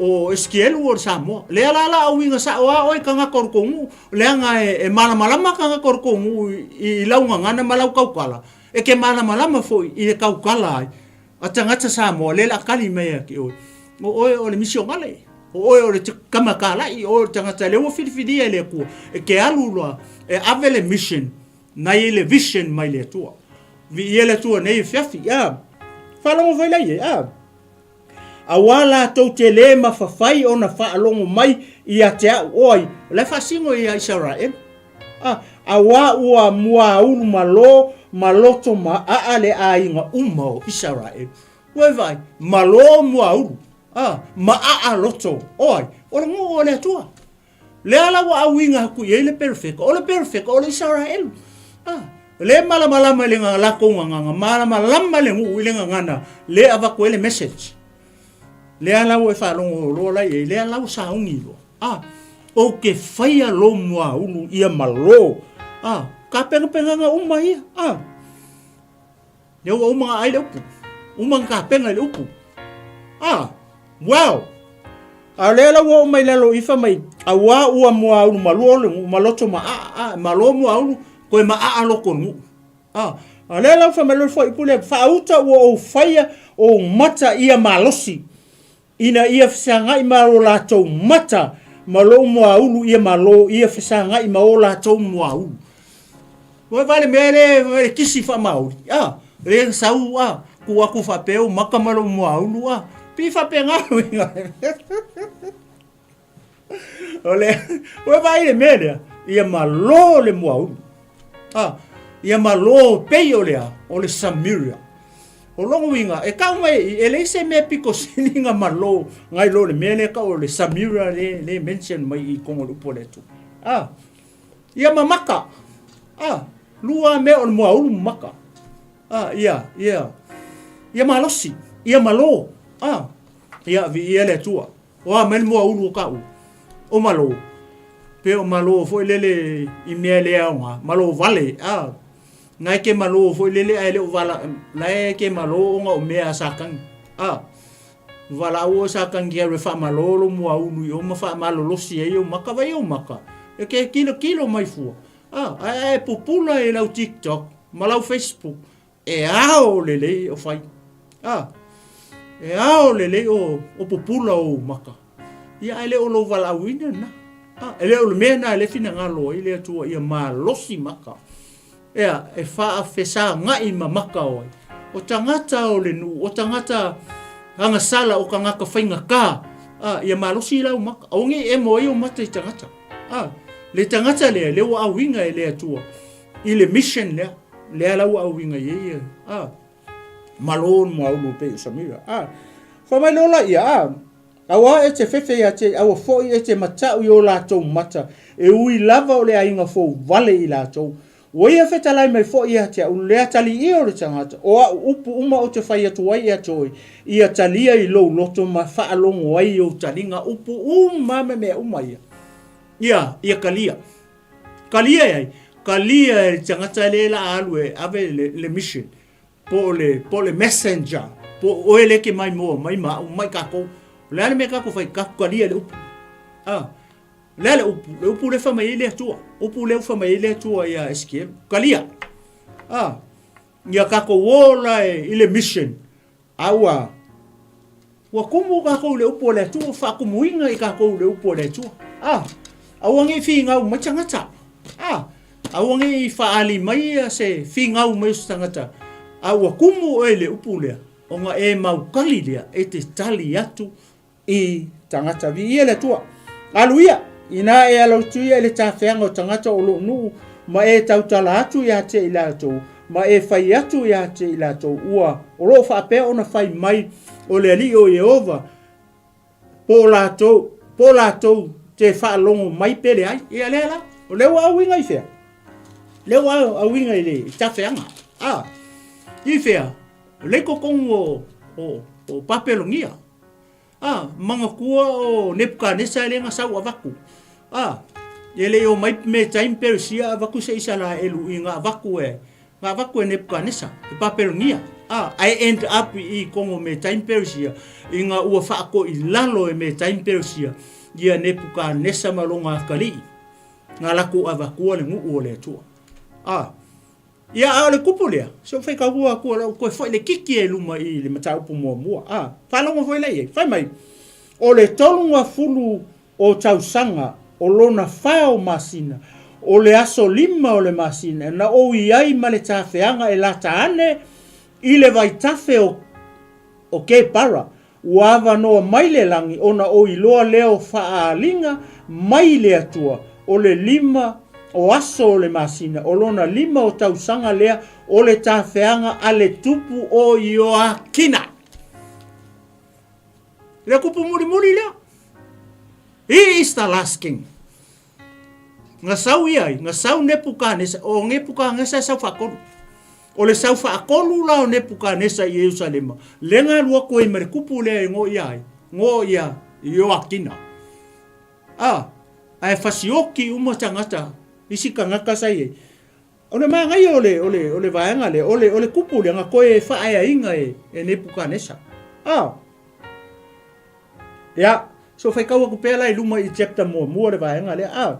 D: o Esekielu o le Samoa. Lea la la auina sao lava oe tagata o le tou nuu, leaga e, e malamalama tagata o le tou nuu i, i lau gagana ma lau tautala, e ke malamalama foi i le tautala ai a tagata Samoa, lea o le a tali mai ia te oe, o oe o le misionale, o oe o le tama talai, o oe o le tagata lea ua filifilia e le Atua, e ke alu loa e ave le mission, na i ai le vision mai le Atua. Viia le Atua nei afiafi, a. Faalogo foi la i ai, a. Auā latou te lē mafafai ona faalogo mai ia te au, o ai, o la e faasino ia Isaraelu. A, auā ua muaulu malō ma loto ma aa le aiga uma o Isaraelu. Ua e vaai, malō muaulu, a, ma aa loto, o ai, o le nuu o le Atua. Lea la ua auiga atu i ai le perofeta, o le perofeta o le Isaraelu. A, le malamalama i le latou gagana, malamalama le nuu i le gagana, le avatu ai le message. Lea la ua e faalogo loa la i ai, lea la ua sauni loa. A, ou te faia lou muaulu ia malo. A, tapenapenaga uma ia. A, Lea ua uma ona ai le upu. Uma ona tapena i le upu. Ah, wow! A o lea la ua oo mai lalo i fai mai, auā ua muaulu malua o le nuu ma loto ma aa, a, malo muaulu, koe ma aa loko o le nuu. Ah, a o lea la ua fai mai loa le fuaiupu lea, faauta ua ou faia ou mata ia malosi. Ina ia fesagai ma o latou mata ma lou muaulu ia malo ia fesagai ma o latou muaulu. Ua vaai le mea le le kisi faamaoli a le sau a ku aku faapea ou maka ma lou muaulu a pi faapena uiga. O le ua vaai le mea lea ia malo le muaulu a ia malo pei o le a o le Samaria. O lona uiga, e tau mai i, e leai se mea pito sili na malo nai lo le mea lea e tau o le Samira lea e mention mai i totonu o le upu a le Atua. A, ia ma maka. A, lua mea o le muaulu ma maka. A, ia, ia, ia malosi, ia malo. A, ia, viia le Atua. O a mai le muaulu o taua? O malo. Pe o malo foi lele i mea le aoga, malo vale. A, na e ke malo foi lele ae le o vala, na e ke malo ona o mea a Satani. A, valaau o Satani ki alu e faamalo lo muaulu i o ma faamalolosi ai ou maka, vai ou maka. E ke kilo kilo mai fua. A, ae ae pupula i lau TikTok ma lau Facebook. E ao lelei o fai. A, e ao lelei o, o pupula ou maka. Ia ae le o lou valaauina lena. A, e le o le mea lena e le finagalo ai le Atua ia malosi maka. Ea, e faafesagai ma maka o ai. O tagata o le nuu, o tagata agasala, o tagata faigata. A, ia malosi lau maka. Aua ne i emo ai ou mata i tagata. A, le tagata lea, lea ua auiga e le Atua i le mission lea. Lea la ua auiga i ai, a, malo ni muaulu pei o Samira. A, fai mai loa laia, a, Aua e te fefe ia te, aua foi e te matau i o latou mata, e ui lava o le aiga fou vale i latou. Ua ia fetalai mai foi ia te au, le atalii o le tagata, o au upu uma ou te fai atu ai ia te oe, ia talia i lou loto ma faalogo ai i ou taliga upu uma ma mea uma ia. Ia, ia talia. Talia e ai? Talia e le tagata lea la a alu e ave le, le mission. Po o le, po o le messenger, po o oe lea e te maimoa mai ma au mai tatou. O le a le mea tatou fai, tatou talia le upu. A, o le a le upu? Le upu lea e fai mai ai le Atua. Upu lea ua fai mai ai le Atua ia Esekielu. Talia. A, ia tatou ola e, i le mission. A ua, ua kumu tatou i le upu a le Atua, ua faakumuina i tatou i le upu a le Atua. A, aua ne i finau mai tagata. A, aua ne i faaali mai se finau mai o se tagata, a ua kumu oe i le upu lea, ona e maukali lea e te tali atu i tagata. Viia le Atua. Alu ia, inā e alautu ia i le tafeaga o tagata o lou nuu, ma e tautala atu ia te i latou, ma e fai atu ia te i latou, ua, o lo o faapea ona fai mai o le Alii o Ieova, po o latou, po o latou te faalogo mai pe leai. Ia lea la, o lea ua auiga i fea? Lea ua auiga i le tafeaga. A, i fea? O lea i totonu o, o, o Papelonia. A, manatua o Nepukanesa lea na sau avatu. A, e le i omai Metai ma Peresia avatu se Isaraelu i na avatu e, na avatu e Nepukanesa, e Papelonia. A, ae end up i totonu o Metai ma Peresia, ina ua faatoilalo e Metai ma Peresia ia Nepukanesa ma lona atalii, na latou avatua le nuu o le Atua. A, Ia, a o le kupu lea, se ua faitaua atu o lau toe foi le kiki e luma i le mataupu muamua. A, faalogo foi lea i ai. Fai mai, o le 30 o tausaga o lona fa o masina, o le aso 5 o le masina, na ou i ai ma le tafeaga e lata ane i le vaitafe o, o Kepara, Ua avanoa mai le lagi ona o iloa lea o faaaliga mai le Atua, o le lima o aso o le masina, o lona lima o tausaga lea o le tafeaga a le tupu o Ioakina. Le kupu mulimuli lea. He is the last king. Na sau ia ai, na sau Nepukanesa, o Nepukanesa e sau faatolu. O le sau faatolu la o Nepukanesa i Ierusalema, lea na alu atu ai ma le kupu lea e ngo ia ai, ngo ia Ioakina. A, ae fasioki uma tagata, isi tagata sa i ai. O le manaia o le, o le, o le vaega lea, o le, o le kupu lea na toe faaeaina e, e Nepukanesa. A, Ia, so faitau atu pea la i luma i chapter muamua le vaega lea. A,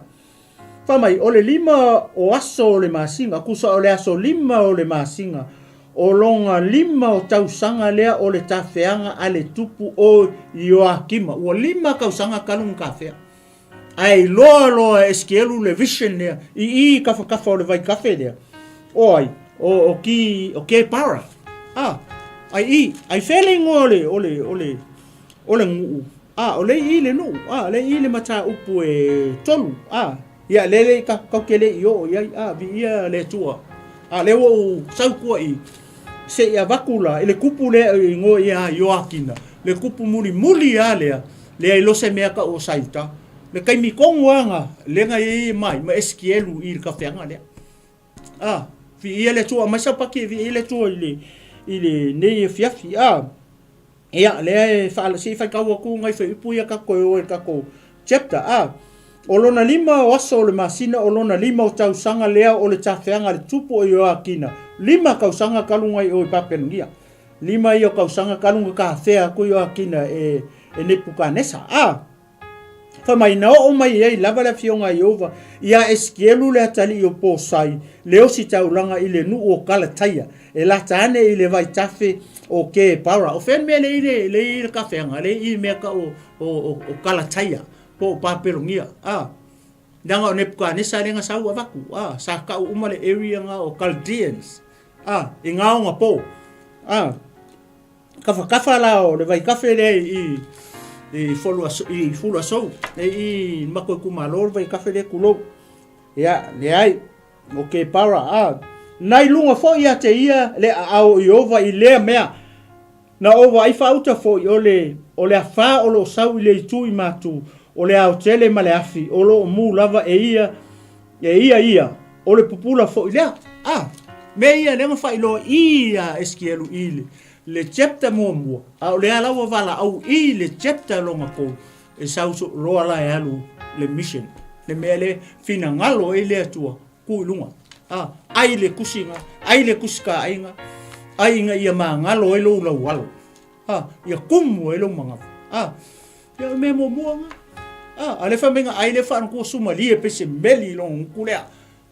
D: fai mai, o le lima o aso o le masina, tusa o le aso lima o le masina, o lona lima o tausaga lea o le tafeaga a le tupu o Ioakima. Ua lima tausaga talu ona tafea. Ae iloa loa e Esekielu le vision lea, i i i kafakafa o le vaitafe lea, o ai, o, o ki, o Kepara. A, ai i, ai fea le ingoa o le, o le, o le, o le nuu, a, o le i le nuu, a, le i le mataupu e tolu, a, ia, le le ka, kau ke le i o i ai, a, viia le Atua. A, le ua ou sau tua i, Se i avatu la i le kupu lea e igoa ia Ioakina, le kupu mulimuli lava lea, lea i lose mea kau o Saiuta. Le taimi tonu lava na lega ai e mai ma Esikielu i le tafeaga lea. A, viia le Atua, aumai sau paki e viia le Atua i le, i lenei afiafi. A, ia, lea e faala, se i faitau atu nai fuaiupu ia tatou toe o ai i le tatou chapter. A, o lona lima o aso o le masina o lona lima o tausaga lea o le tafeaga a le tupu o Ioakina, lima tausaga talu nai o i Papelonia. Lima ia o tausaga talu na tafea atu Ioakina e, e Nepukanesa. A, Fai mai, na oo mai ai lava le afioga a Ieova iā Esikielu le atalii o Posai, le ositaulaga i le nuu o Kalataia, e lata ane i le vaitafe o Kebara. O fea le mea lea i le, lea i le kafeaga, lea i mea tau o, o, o, o Kalataia, po o Papelonia, a. Leaga o Nepukanesa lea na sau avatu, a, sa tau uma le area na o Chaldeans, a, i gaoga po, a. Kafakafa la o le vaitafe lea i i i Fuluasou e i matou itumalo le vaitafe lea tulou. Ia, leai, o Kepara, a, na i luga foi ia te ia le aao o Ieova i lea mea, na ou vaai faauta foi o le, o le afā o lo o sau i le itu i matu, o le aotele ma le afi o lo o mu lava e ia, e ia ia, o le pupula foi lea. A, mea ia lea na faailoa i a Esikielu i le, le chapter muamua, a o lea la ua valaau i le chapter lona tolu, e sau loa la e alu le mission, le mea le finagalo ai le Atua, tu i luga. A, ai le tusiga, ai le tusitaaiga, ai ina ia magalo ai lou laualo. A, ia kumu ai lou manava. A, ia o le mea muamua na. A, a le fai mai na ai le faanatua sumalie pe se meli i lona gutu lea,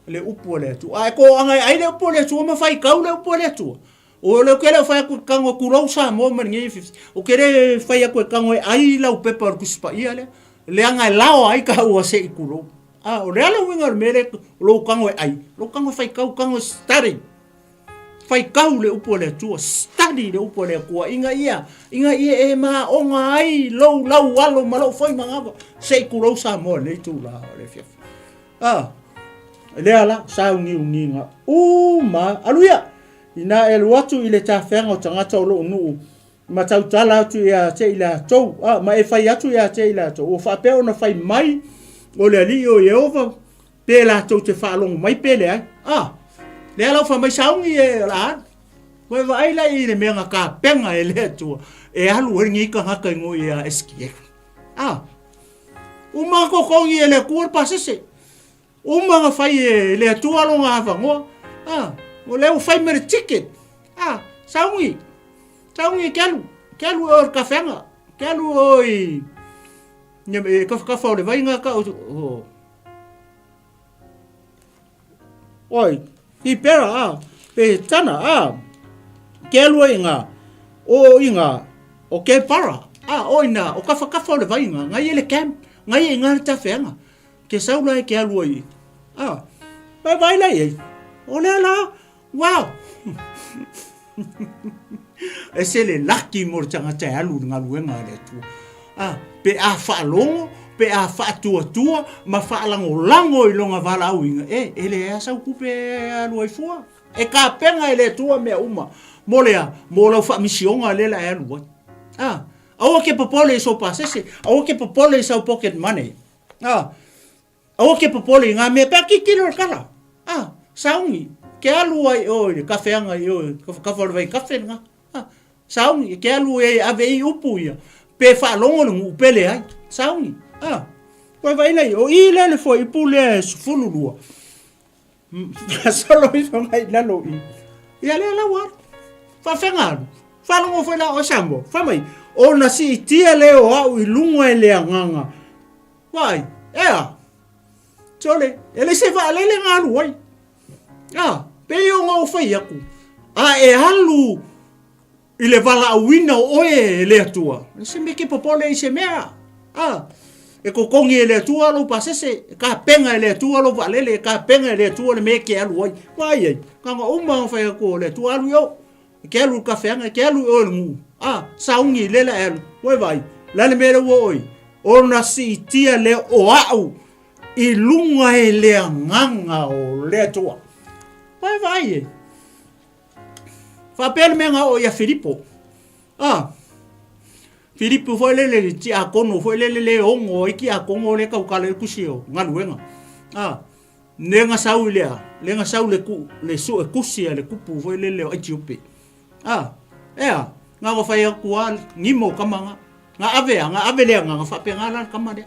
D: le upu a le Atua. A e toaga e ai le upu a le Atua ma faitau le upu a le Atua. O le ke le fai atu tago tulou Samoa ma lenei afiafi. O ke le fai atu e tago e ai lau pepa o le Tusi Paia lea. Leaga e laoa ai taua se i tulou. A, o le a le uiga o le mea lea o lou tago e ai? Lou tago e faitau, tago e study. Faitau le upu a le Atua, study le upu a le Atua ina ia, ina ia e maoga ai lou laualo ma lou foi manava se i tulou Samoa i lenei itula o le afiafi. A, lea la, sauniuniga uma, alu ia! Inā e alu atu i le tafeaga o tagata o lou nuu, ma tautala atu ia te i latou, a, ma e fai atu ia te i latou, ua faapea ona fai mai o le Alii o Ieova, pe latou te faalogo mai pe leai. A, lea la ua fai mai sauni e o le a alu. Ua e vaai la i le mea na tapena e le Atua e alu ai lenei tagata i ngoi ia Esikielu. A, uma na totogi e le Atua le pasese. Uma na fai e le Atua lona avanoa. A, o lea ua fai ma le ticket. A, sauni, sauni e ke alu, ke alu oe i le kafeaga, ke alu oe i, e kafakafa o le vai na ka o, Oi, i pera, a, pe tana, a, ke alu ai ngā, o i ngā, o ke para, a, o ina, o kafakafa o le vai ngā, ngai e le camp, ngai e ngā le tawheanga, ke sau la e ke alu ai, a, vai vai lai ai, o lea la, wow! Ese le laki mo le tagata e alu i le galuega a le Atua. A, pe a faalogo, pe a faatuatua ma faalagolago i lona valaauina, e, e leai lava sau tupe e alu ai fua. E tapena e le Atua mea uma mo le a? Mo lau faamisioga lea o le a e alu ai. A, aua ke popole i sou pasese, aua ke popole i sau pocket money. A, Aua ke popole i ngā mea pea titiro le kala. Ah, sauni, ke alu ai oe i le kawheanga i oe, kawhakawha o le vai kawhe nga. Ah, sauni, ke alu e ave i upu ia, pe whaalogo le ngu pele ai. Sauni, ah, koe vai lai, o i lea le foi ipu lea e 12. Solo ifo mai lalo i. Ia lea lau alu. Whawhenga alu. Whalogo foi la o Samoa. Whamai, o na siitia lea o au i lunga e le anganga. Vaai, ea! Sole, e le se vaalele na alu ai. A, pei ona ou fai atu, a e alu i le valaauina o oe e le Atua, e se mea ke popole i se mea. A, e totogi e le Atua lou pasese, e tapena e le Atua lou vaalele, e tapena e le Atua le mea e ke alu ai. Vaai ai, na ona uma ona fai atu o le Atua, alu i o. E ke alu i le kafeaga, e ke alu i oe i le nuu. A, sauni, lea la e alu. Ua e vaai, o le a le mea lea ua oo i? Ona siitia lea o au i luga e le agaga o le Atua. Ua e vaai e. Faapea le mea na oo ia Filipo. A, Filipo foi lele le tiakono foi lele le ogo ai tiakono le tautala i le tusi o galuega. A, le na sau i le a, le na sau le ku, le suetusi a le tupu foi lele o Etiope. A, e a, na ona fai atu lava, gimo tama na. Na ave a, na ave le agaga, faapena la le tama lea.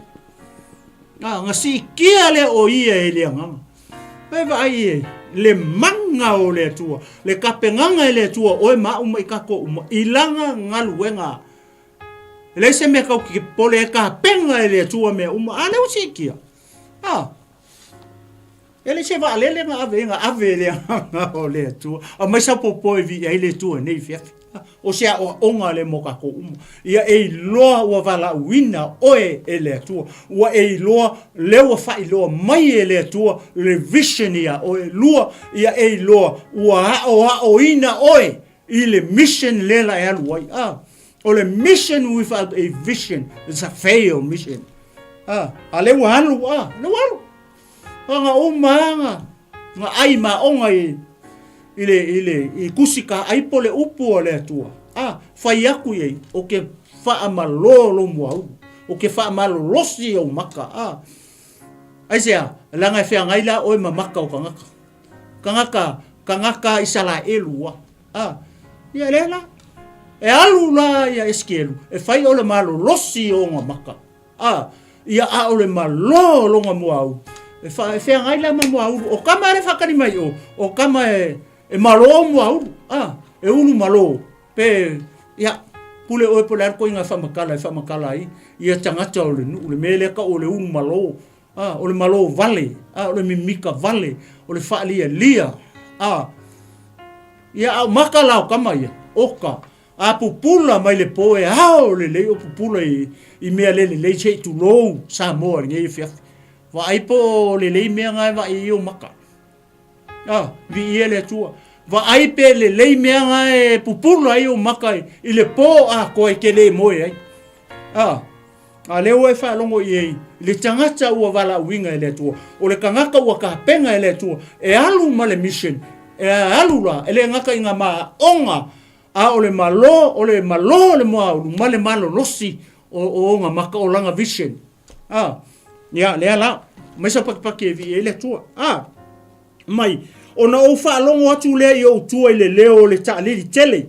D: A, na siitia lea o ia e le agaga. E vaai i ai, le mana o le Atua, le tapenaga e le Atua oe ma au ma i tatou uma, i lana galuega. E leai se mea tatou te popole ai, e tapena e le Atua mea uma, a lea ua siitia. A, e leai se vaalele na ave ai, na ave e le agaga o le Atua. Aumai sau popo e viia ai le Atua i nei afiafi. O se aoaoga lea mo tatou uma. Ia e iloa ua valaauina oe e le Atua. Ua e iloa lea ua faailoa mai e le Atua le vision ia oe. Lua, ia e iloa ua aoaoina oe i le mission lea la e alu ai. Ah, o le mission without a vision is a fail mission. Ah, a lea ua alu, ah, lea ua alu. Aga uma aga nga ai maoga i i le i le i kusi ka ai po le upu a le Atua. A fai aku i ai o ke faamalō lou muaulu, o ke faamalolosi ou maka. A aisea leaga e feagai la oe ma maka o tagata. Tagata tagata Isalaelu ua. A ia lea la. E alu la ia Esekielu e fai o le malolosi o ona maka. A, ia ʻaʻole malō lona muaulu. E, fa, e feagai la ma muaulu. O kama le whakani mai o, o kama e, e malō muaulu. A, e ulu malō. Pe, ia, pule oe po le alu koinga whamakala e whamakala ai. Ia tagata o le nuu, le mea lea ka o le ulu malō. A, o le malō vale. A, o le mimika vale. O le whaalialia. A, ia, a o maka la o kama ia. Oka. A pupula mai le po e ao lelei o pupula i, i mea le lelei se i tulou Samoa i lenei afiafi. Vaai po o lelei mea nga e vaai i ou maka. A, viia le Atua. Vaai pe lelei mea nga e pupula ai ou maka i, i le po atoa e te le moe ai. A, a lea ua e faalogo i ai, i le tagata ua valaauina e le Atua, o le tagata ua tapena e le Atua, e alu ma le mission, e alu la, e le gata i nga maaoga A o le malo, o le malo o le moaulu ma le malolosi o, o ona maka o lana vision. A, ia, lea la, mai sau pakipaki e vii ai le Atua. A, mai, ona ou faalogo atu lea i ou tua i le leo o le taalili tele,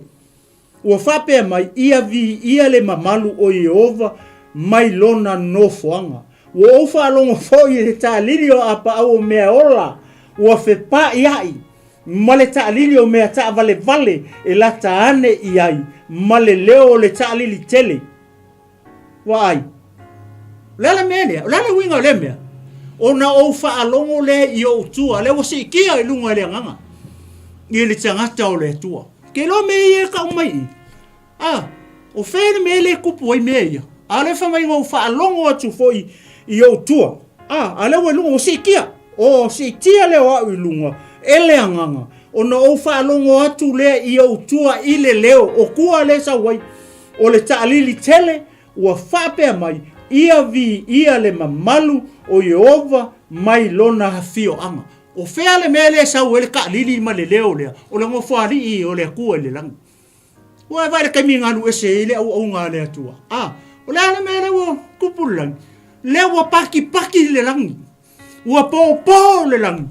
D: ua faapea mai, Ia viia le mamalu o Ieova mai lona nofoaga. Ua ou faalogo foi i le taalili o apaau o mea ola, ua fepaaiai, ma le taalili o mea taavalevale e lata ane i ai, ma le leo o le taalili tele. Vaai. O le a le mea lea? O le a le uiga o lea mea? Ona ou faalogo lea i ou tua, lea ua siitia i luga i le agaga, i le tagata o le Atua. Ke iloa mea ia e tau mai i. A, o fea le mea lea e tupu ai mea ia? A o lea fai mai na ou faalogo atu foi i ou tua. A, a lea ua i luga, ua siitia. O, siitia lea o au i luga, e le agaga, ona ou faalogo atu lea i ou tua i le leo, o tua lea e sau ai. O le taalili tele, ua faapea mai, Ia viia le mamalu o Ieova mai lona afioaga. O fea le mea lea e sau ai le taalili ma le leo lea? O le Nofoalii o le Atua i le lagi. Ua e vaai i le taimi na alu ese ai le auauga a le Atua. A, o le a le mea lea ua tupu i le lagi? Lea ua pakipaki le lagi. Ua pōpō le lagi.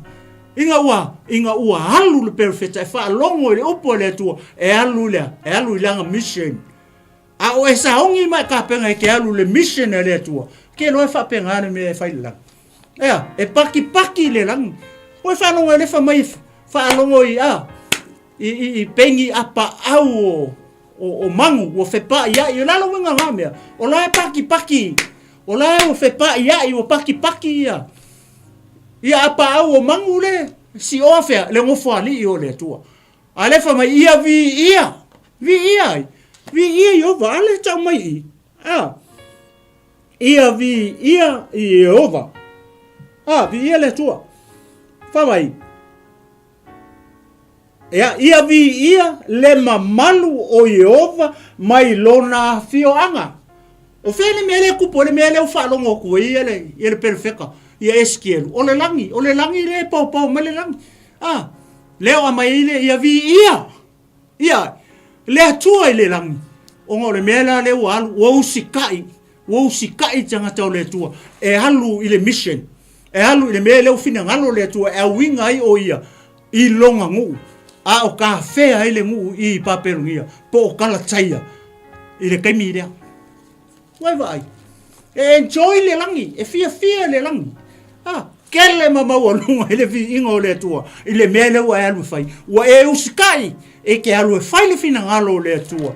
D: Ina ua, ina ua alu le perofeta e faalogo i le upu a le Atua, e alu i le a? E alu i lana mission. A o e saogi ma e tapena e te alu i le mission a le Atua, ke loa e faapena le mea e fai i le lagi. Ea, e pakipaki le lagi. Ua e faalogo e le fai mai, faalogo i, a, i, i, i pengi apaau o, o, o magu ua fepaaiai, o le a le uiga o na mea? O la e pakipaki, o la e ua fepaaiai, ua pakipaki ia, ia apaau o magu le sioa fea, le nofoalii o le Atua. A le fai mai, ia viia, viia ai, viia Ieova, a le tau mai i, a, ia viia Ieova, a, viia le Atua. Fai mai, Ia, ia viia le mamalu o Ieova mai lona afioaga. O fea le mea lea e kupu ai, le mea lea ua faalogo atu ai ia le, ia le perofeta, ia Esikielu? O le lagi, o le lagi lea e paopao mai le lagi. A, lea o aumai ai le, ia viia. Ia, le Atua i le lagi, ona o le mea la lea ua alu, ua usikai, ua usikai tagata o le Atua e alu i le mission, e alu i le mea lea ua finagalo le Atua e auiga ai o ia i lona nuu, a o tafea ai le nuu i Papelonia po o Kalataia i le taimi lea. Ua e vaai, e enjoy le lagi, e fiafia le lagi. Ah, kele ma maualuga i le viiga o le Atua i le mea lea ua e alu e fai. Ua e usikai e ke alu e fai le finagalo o le Atua.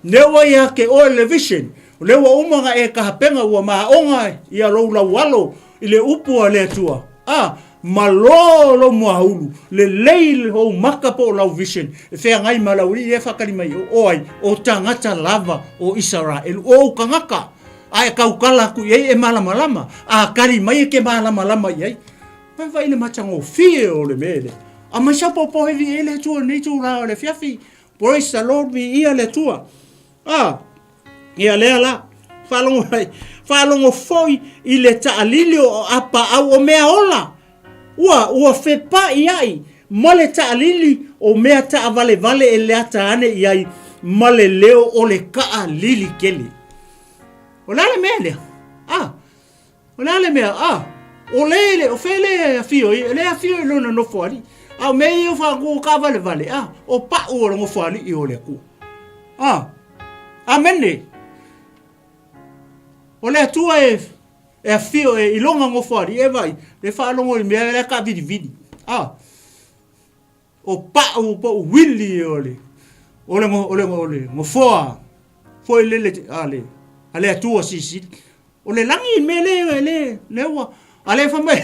D: Lea ua ia te oe le vision, o lea ua uma ona e tapena ua maona ia lou laualo i le upu a le Atua. A, malo lou muaulu, lelei lou maka po o lau vision, e feagai ma lau alii e faatali mai o, o ai, o tagata lava o Isaraelu, o ou tagata, a e tautala atu i ai e malamalama, a tali mai e ke malamalama i ai. Vai vai le matagofie o le mea lea. A mai sa popo hevi e le Atua nei itulā o le afiafi. Praise the Lord, viia le Atua. A, ia lea la, faalogo mai, faalogo foi i le taalili o apaau o mea ola. Ua, ua fepa'ia'i ma le taalili o mea taavalevale e leata ane i ai ma le leo o le kaalili tele. O le a le mea lea? A, O le a le mea? A, o le le, o fea le afio i, le afio i lona nofoalii. A o mea ia o whaku ka vale vale, a, o pa'u o le nofoalii o le Atua. A, amene. O le Atua e, e afio e i lona nofoalii e vai, le whaalongo i mea le ka vili vili. A, o pa'u po o wili o le, o le, o le, o le nofoa, foi lele a le, a le Atua sisili. O le lagi i mea le, le, le ua, a le fa mai,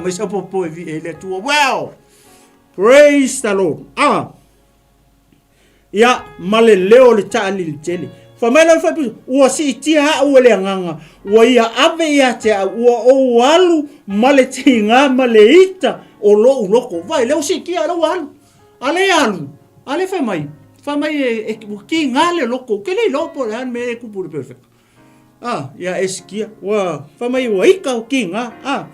D: mai sa popo e vi e le Atua. Well, praise the Lord. Ah, ia, ma le leo o le taalili tele. Fa mai la fa ua siitia a'u e le Agaga, ua ia ave ia te a'u, ua ou alu ma le tiga ma le ita o lo'u loko. Vai, lea ua siitia, lea ua alu. A le alu, a le fai mai, fai mai e, e, ua tiga le loko, ke le iloa po o le a le mea e kupu le perfect. A, ia Esikia, ua fai mai ua ika o kiga, a.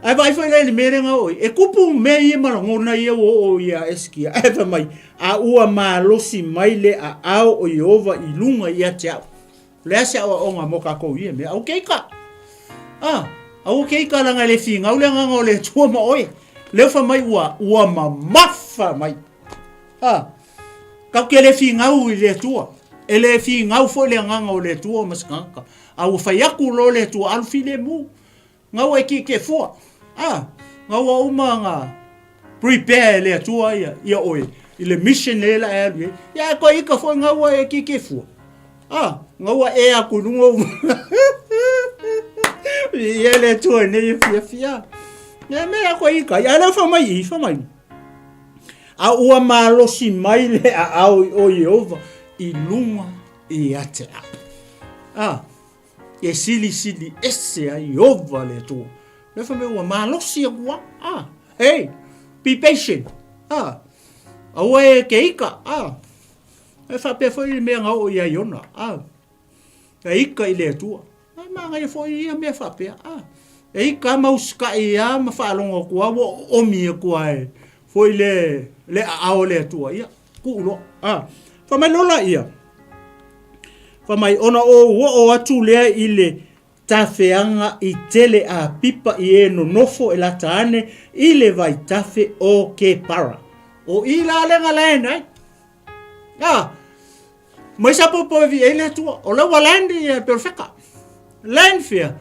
D: Ae vaai foi la i le mea lea na oo i, e kupu mea ia ma lagona ia ua oo ia Esikia, ae fai mai, a ua malosi mai le aao o Ieova i luga ia te au. O le a se aoaoga mo kakou i ia mea? Aua ke ika. A, aua ke ika leaga e le finau le agaga o le Atua ma oe. Lea fai mai ua, ua mamafa mai. A, Tatou te le finau i le Atua. E le finau foi le agaga o le Atua ma se tagata. A ua fai atu loa le Atua, alu filemu. Gaua e tietie fua. A, gaua uma na prepare e le Atua ia, ia oe i le mission lea la e alu i ai. Ia e koe ika foi gaua e tietie fua. A, gaua e aku i luga o... Ia le Atua nei e fiafia. Ia mea koe ika. Ia lea fa mai i, fa mai. A ua malosi mai le aao o Ieova i luga ia te au. A, e silisili ese ai Ieova le Atua. Lea fai mai ua malosi aku au. A, hey, be patient. A, aua e ke ika. A, e faapea foi le mea na oo ia Iona. A, e ika i le Atua. Ae manaia foi ia mea faapea, a, e ika ma usikai a ma faalogo atu a ua oomi atu a e foi le, le aao o le Atua, ia, tuu loa. A, fai mai loa laia, fai mai, ona ou oo atu lea i le tafeaga i tele a pipa i e nonofo e lata ane i le vaitafe o Kepara. O i la le na land ai. A, Mai sa popo e viei le Atua. O lea ua land i Perofeka. Land fea.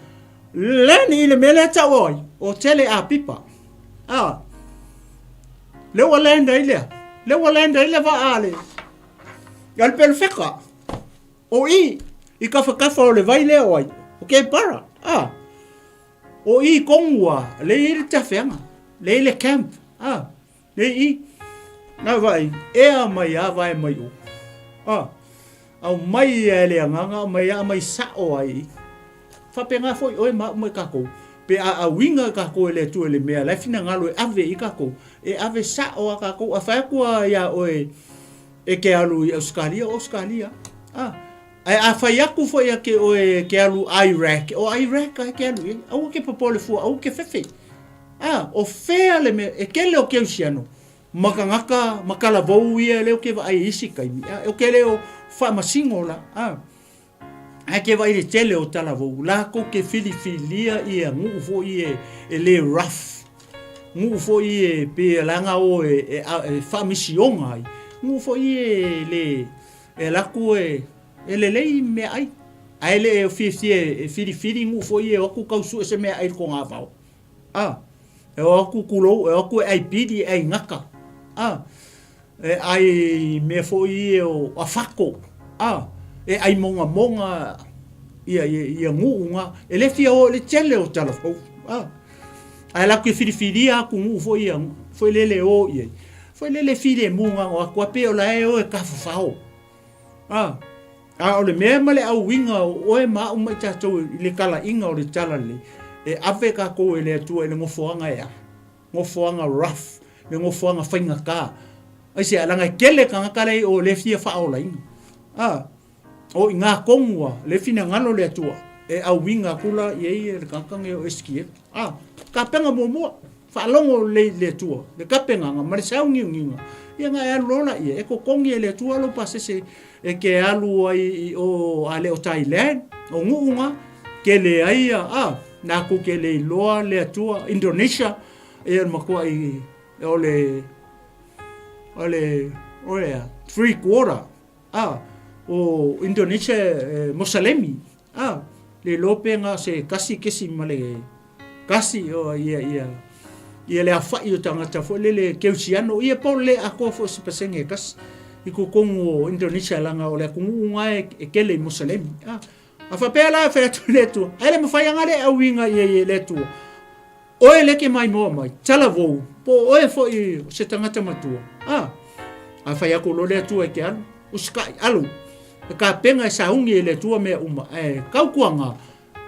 D: Land i le mea lea tau ai. O tele a pipa. Ah. Lea ua land ai lea. Lea ua land ai le vaa le. Ia le Perofeka. O i. I kafakafa o le vai lea o ai. O Kepara. Ah. O i kongu a. Le i le tafeanga. Le i le camp. Ah. Nei i, nā vaai, ea mai a vae mai o. A, au mai ia e le agaga, au mai a mai sa'o ai i. Faapena foi oe ma a'u ma i kakou, pe a auiga i kakou e le Atua i le mea la e finagalo e ave i kakou, e ave sa'o a kakou, a fai atu a iā oe e ke alu i Ausekalia, o Ausekalia. A, ae a fai atu foi ia ke oe e ke alu Iraq, o Iraq a e ke alu i ai. Aua ke popole fua, aua ke fefe. A, o fea le mea, e kele o kerisiano. Ma tagata ma talavou ia lea ou te vaai i isi taimi, a, ou te le o faamasino la, a. Ae ke vaai i le tele o talavou, latou te filifilia ia nuu foi ia e le rough, nuu foi ia e pei e leaga o e, e faamisiona ai, nuu foi ia e le, e alu atu e, e lelei meaai, ae le o fiafia e filifili nuu foi ia e o atu tau sue se meaai i le togavao. A, e o atu tulou, e o atu e ai pili, e ai gata. A, e ai mea foi ia o afato. A, e ai mogamoga ia, ia, ia nuu na. E le fia o i le tele o talavou. A, ae latou te filifilia atu nuu foi ia, foi lele e o i ai. Foi lele filemu na o atu, a pei o la e o e tafafao. A, a o le mea ma le auiga o oe ma au ma i tatou i le talaiga o le Talalelei, e ave tatou e le Atua i le nofoaga e a? Nofoaga rough, le nofoaga faigata. Aisea? Leaga e tele tagata la e i o lea e fia faaolaina. A, o i ina tonu lava le finagalo o le Atua e auiga atu la i ai le tagata lenei o Esekielu. A, tapena muamua. Faalogo lelei i le Atua, le tapenaga ma le sauniuniga, ia ona e alu loa laia, e totogi e le Atua lou pasese e te alu ai i o a le o Thailand, o nuu na, tele ai a, a, latou te le iloa le Atua, Indonesia, ia le matuai o le, o le, o le a, three quarter, a, o Indonesia e Mosalemi, A, le iloa pe na o se kasi kesi ma le kasi o ia ia ia le aofai o tagata foi lele keusiano ia po o le le atoa foi o se pasene e tasi i totonu o Indonesia leaga o le atunuu na e, e tele i Moselemi. A, a faapea la e fai atu i le Atua, ae le mafai lava le auiga i ai e le Atua. Oe lea e te maimoa mai, talavou, po o oe foi o se tagata matua. A, a fai atu loa le Atua e te alu, usikai, alu. E tapena e sauni e le Atua mea uma, ae tautuaga,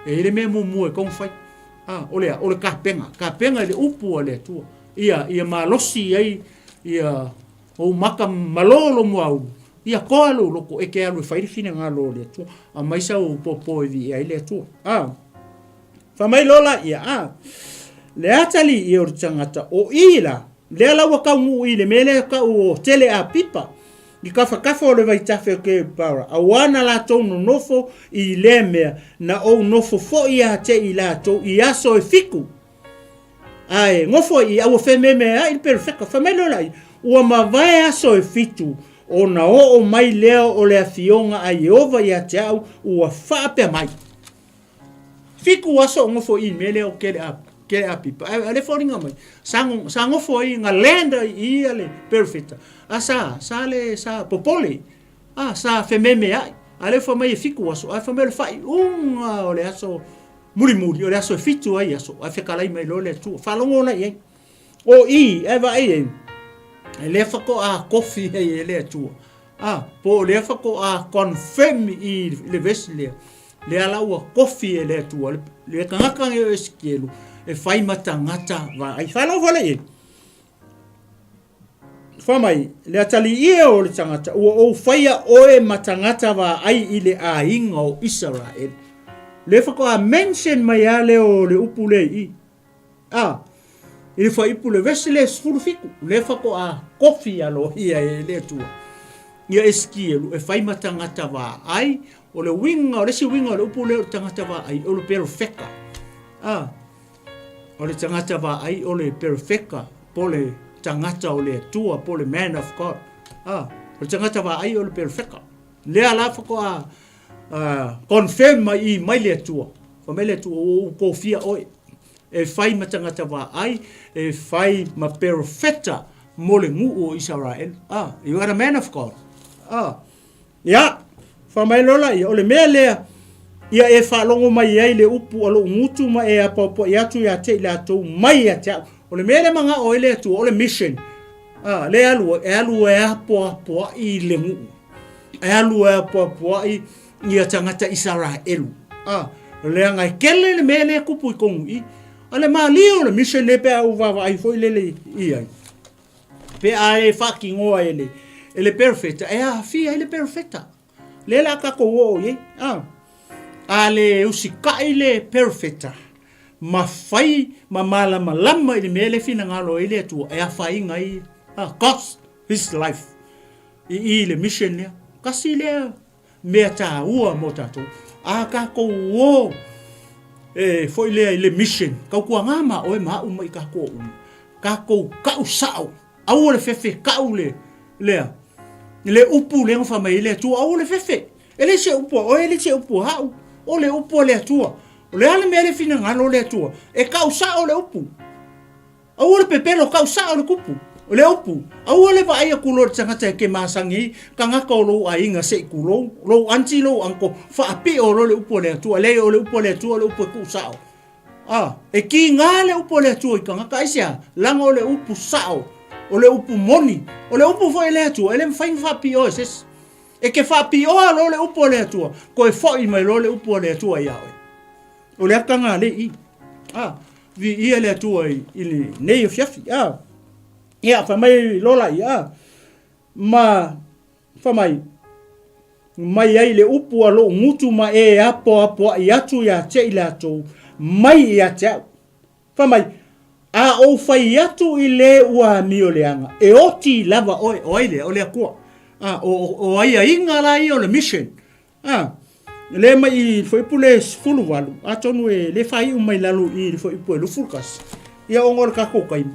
D: e i ai le mea muamua e tatau ona fai. A, o le a? O le tapena, tapena i le upu a le Atua. Ia, ia malosi ai, ia ou maka malo lou muaulu, ia toa lou loto e te alu e fai le finagalo o le Atua. Aumai sau popo e viia ai le Atua. A. Fai mai loa laia, a, le atalii o le tagata o i la, lea la ua taunuu i le mea lea e tau o Tele Apipa, i tafatafa o le vaitafe o Kebara, auā na latou nonofo i lea mea, na ou nofo foi ia te i latou i aso e fitu. Ae nofo i, a ua fememea'i le perofeta. Fai mai loa laia, ua mavae aso e fitu, ona oo mai lea o le afioga a Ieova ia te au, ua faapea mai. Fitu aso o nofo i mea lea o kele a kele a pipa. Ae ale foliga mai. Sa sa nofo ai nga land ai i ia le perfecta. A sa sa le sa popole. A sa fememe ai. Ale fa mai e fitu aso. Ae fa mai o le faaiuga o le aso mulimuli o le aso e fitu ai aso. Ae fetalai mai loa le Atua. Faalogo la i ai. O i, ae vaai ai, e lea faatoa kofi ai e le Atua. A, po o lea faatoa confirm i le vesi lea. Lea la ua kofi e le Atua, le, le tagata nei o Esekielu, e fai ma tagata vaai. Faalogo lea i ai. Fai mai, le atalii e o le tagata, ua ou faia oe ma tagata vaai i le aiga o Isaraele. Lea faatoa mention mai lava lea o le upu lea i i. A, i le fuaiupu le vesi lea 17, lea faatoa kofi aloaia e le Atua ia Esekielu e fai ma tagata vaai. O le uiga, o le isi uiga o le upu lea o le tagata vaai, o le perofeta. A, o le tagata vaai o le perofeta, po o le tagata o le Atua, po o le man of God. A, o le tagata vaai o le perofeta. Lea la faatoa confirm mai i mai le Atua. Fai mai le Atua, ua ou kofia oe e fai ma tagata vaai, e fai ma perofeta mo le nuu o Isaraelu. Ah, you are a man of God. Ah, ia, fai mai loa laia, o le mea lea, ia e faalogo mai ai le upu a lou gutu ma e apoapoai atu ia te i latou mai ia te au. O le mea lea manao ai le Atua, o le mission. Ah, lea alu, e alu e apoapoai i le nuu. E alu e apoapoai ia tagata Isaraelu. A, leaga e tele le mea lea e tupu i tonu i. A le malie o le mission lea pe a ou vaavaai foi lele i ai. Pe a e faatinoa e le, e le perofeta, e aafia ai le perofeta. Lea la tatou oo i ai. A, a le usikai le perofeta, ma fai ma malamalama i le mea lea e finagalo ai le Atua, e afaina ai. A, cost his life i i le mission lea. Tasi lea mea taua mo tatou. A tatou o e foi lea i le mission, tautuaga ma oe ma au ma i tatou uma. Tatou tau sao, aua le fefe tau le lea. Le upu lea na fai mai ai le Atua, aua le fefe. E le se upu a oe, e le se upu a au. O le upu a le Atua. O le a le mea le finagalo o le Atua? E tau sao le upu. Aua le pepelo, kau sao le kupu, le upu. Aua le vaai atu loa i le tagata e te masani ai, tagata o lou aiga se i tulou, lou aunty, lou uncle, faapio loa le upu a le Atua. Leai, o le upu a le Atua o le upu e tuu sao. A, e kiga le upu a le Atua i tagata, aisea? Leaga o le upu sao, o le upu moni, o le upu foi a le Atua, e le mafai ona faapioa e se isi. E te faapioa loa le upu a le Atua, toe foi mai loa le upu a le Atua ia oe. O le ataga lea i i. A, viia le Atua i, i lenei afiafi. A, ia, fai mai lola ia, a, ma fai mai, mai ai le upu a lou gutu ma e apoapoai atu ia te i latou, mai ia te au. Fai mai, a ou fai atu i le ua amio leaga, e oti lava oe, o ai lea, o le Atua. A, o, o, o aiaiga la ia o le mission. A, lea mai i le fuaiupu le 18, atonu e le faaiu mai lalo i le fuaiupu e 21, ia ona o le tatou taimi,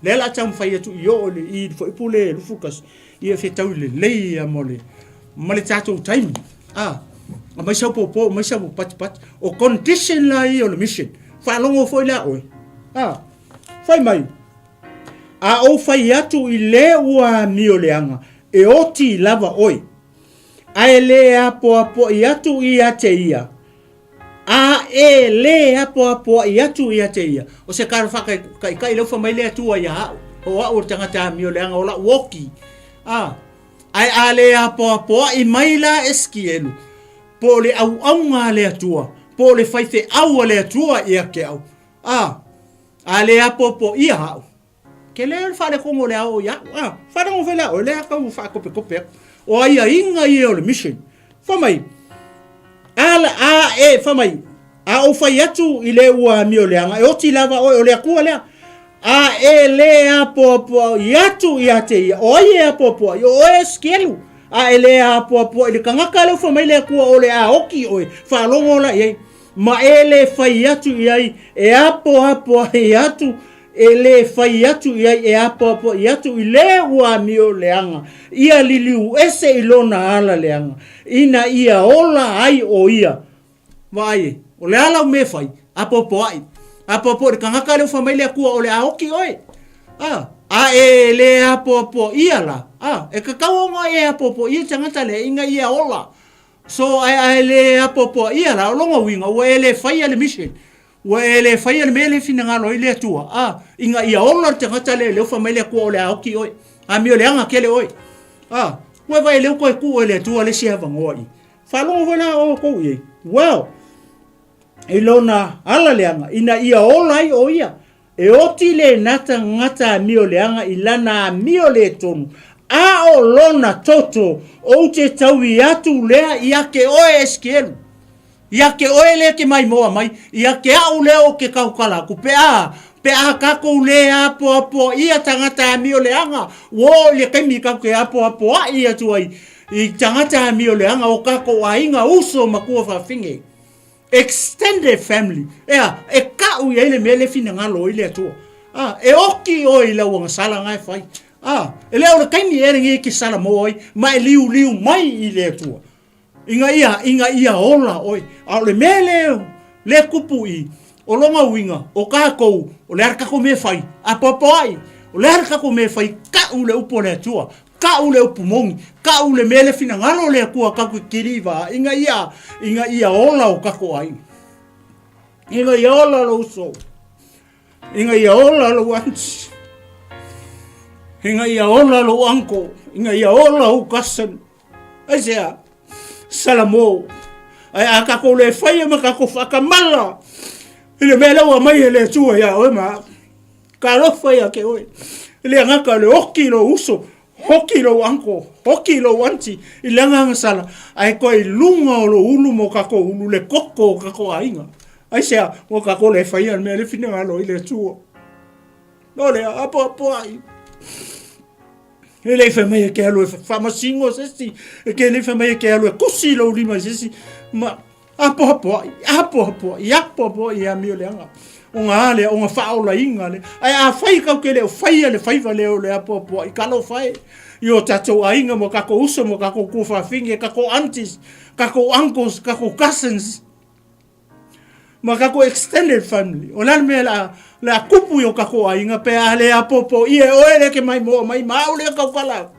D: lea la a taumafai atu i oo i le fuaiupu le 21, ia fetaui lelei ia mo le, ma le tatou taimi. A, aumai sau popo, aumai sau patipati. O condition la ia o le mission. Faalogo foi la oe. A, fai mai, a ou fai atu i le ua amio leaga, e oti lava oe. Ae le apoapoai atu ia te ia, a e le apoapoai atu ia te ia. O se kara whakataitai lea ua mai le Atua ia au, o au o le tagata amio leaga o lau oki. A, ae a le apoapoai mai la Esekielu, po o le auaunga a le Atua, po o le faifeau a le Atua ia te au. A, a le apoapoaia au, Tele le faaletonu o le ao ia au. Ah, faalogo foi la oe, lea tau faakopekope atu. O aiaiga ia o le mission. Fai mai, a, a, e, fai mai, a ou fai atu i le ua amio leaga, e oti lava oe, o le Atua lea. A e le apoapoai atu ia te ia, o ai e apoapoai? O oe Esekielu. A e le apoapoai i le tagata lea ua fai mai le Atua o le a oti oe, faalogo la i ai. Ma e le fai atu i ai, e apoapoai atu, e le fai atu i ai, e apoapoai atu i le ua amio leaga, ia liliu ese i lona ala leaga, ina ia ola ai ʻo ia. Vaai e, o le a lau mea e fai? Apoapoai. Apoapoai i le tagata lea ua fai mai le Atua o le a oti ʻoe. A, a e le apoapoaia la, a, e tatau ona e apoapoaia le tagata lea ina ia ola. So, ae a e le apoapoaia la, o lona uiga, ua e le faia le mission. Ua e le faia le mea lea e finagalo ai le Atua, a, ina ia ola le tagata lea, lea ua fai mai le Atua o le a oti oe. Amio leaga tele oe. A, ua e vaai lea ua toe tuu e le Atua le isi avanoa i. Faalogo foi la outou i ai. Well, i lona ala leaga, ina ia ola ai o ia, e oti lena tagata amio leaga i lana amio le tonu, a o lona toto, ou te taui atu lea ia te oe Esekielu. Ia te oe lea e te maimoa mai, ia te au lea ou te tautala atu, pe a, pe a tatou le apoapoaia tagata amio leaga, ua oo i le taimi tatou te apoapoai atu ai i tagata amio leaga o tatou aiga, uso ma tuafafine. Extended family. Ea, e kau i ai le mea le finagalo ai le Atua. A, e oki oe i lau agasala na e fai. A, e le o le taimi ea lenei e te salamo ai, ma e liuliu mai i le Atua. Ina ia, ina ia ola oe. A o le mea lea, lea kupu i, o lona uiga, o tatou, o le a le tatou mea e fai? Apoapoai, o le a le tatou mea e fai? Kau le upu a le Atua, kau le upu moni, kau le mea le finagalo o le Atua tatou te kiliva, ina ia, ina ia ola o tatou aiga. Ina ia ola lou uso. Ina ia ola lou aunty. Ina ia ola lou uncle. Ina ia ola ou cousin. Aisea? Salamo. Ae a tatou le faia ma tatou faatamala i le mea lea ua aumai e le Atua ia oe ma au. Talofa ia te oe. I le agaga o le oki lou uso, oki lou uncle, oki lou aunty i le agaga sala, ae toe i luga o lou ulu ma o tatou ulu le koko o tatou aiga. Aisea? Ua tatou le faia le mea le finagalo i le Atua. No lea, apoapoai. E le i fai mai e ke alu e faamasino se isi, e ke le i fai mai e ke alu e kusi lou lima i se isi, ma apoapoai, apoapoai, apoapoai e amio leaga. O ngā lea, o ngā whaolainga lea. Ae a whai kau ke leo whaia le whaiva lea o le apoapoai, ka lo whai. I o tātou ainga mo kako uso, mo kako kuawhawhinge, kako aunties, kako uncles, kako cousins. Ma kako extended family. O le mea la, le a kupu i o kako aiga pe a le apopo ia e oe le ke mai moa mai ma au le kaukala.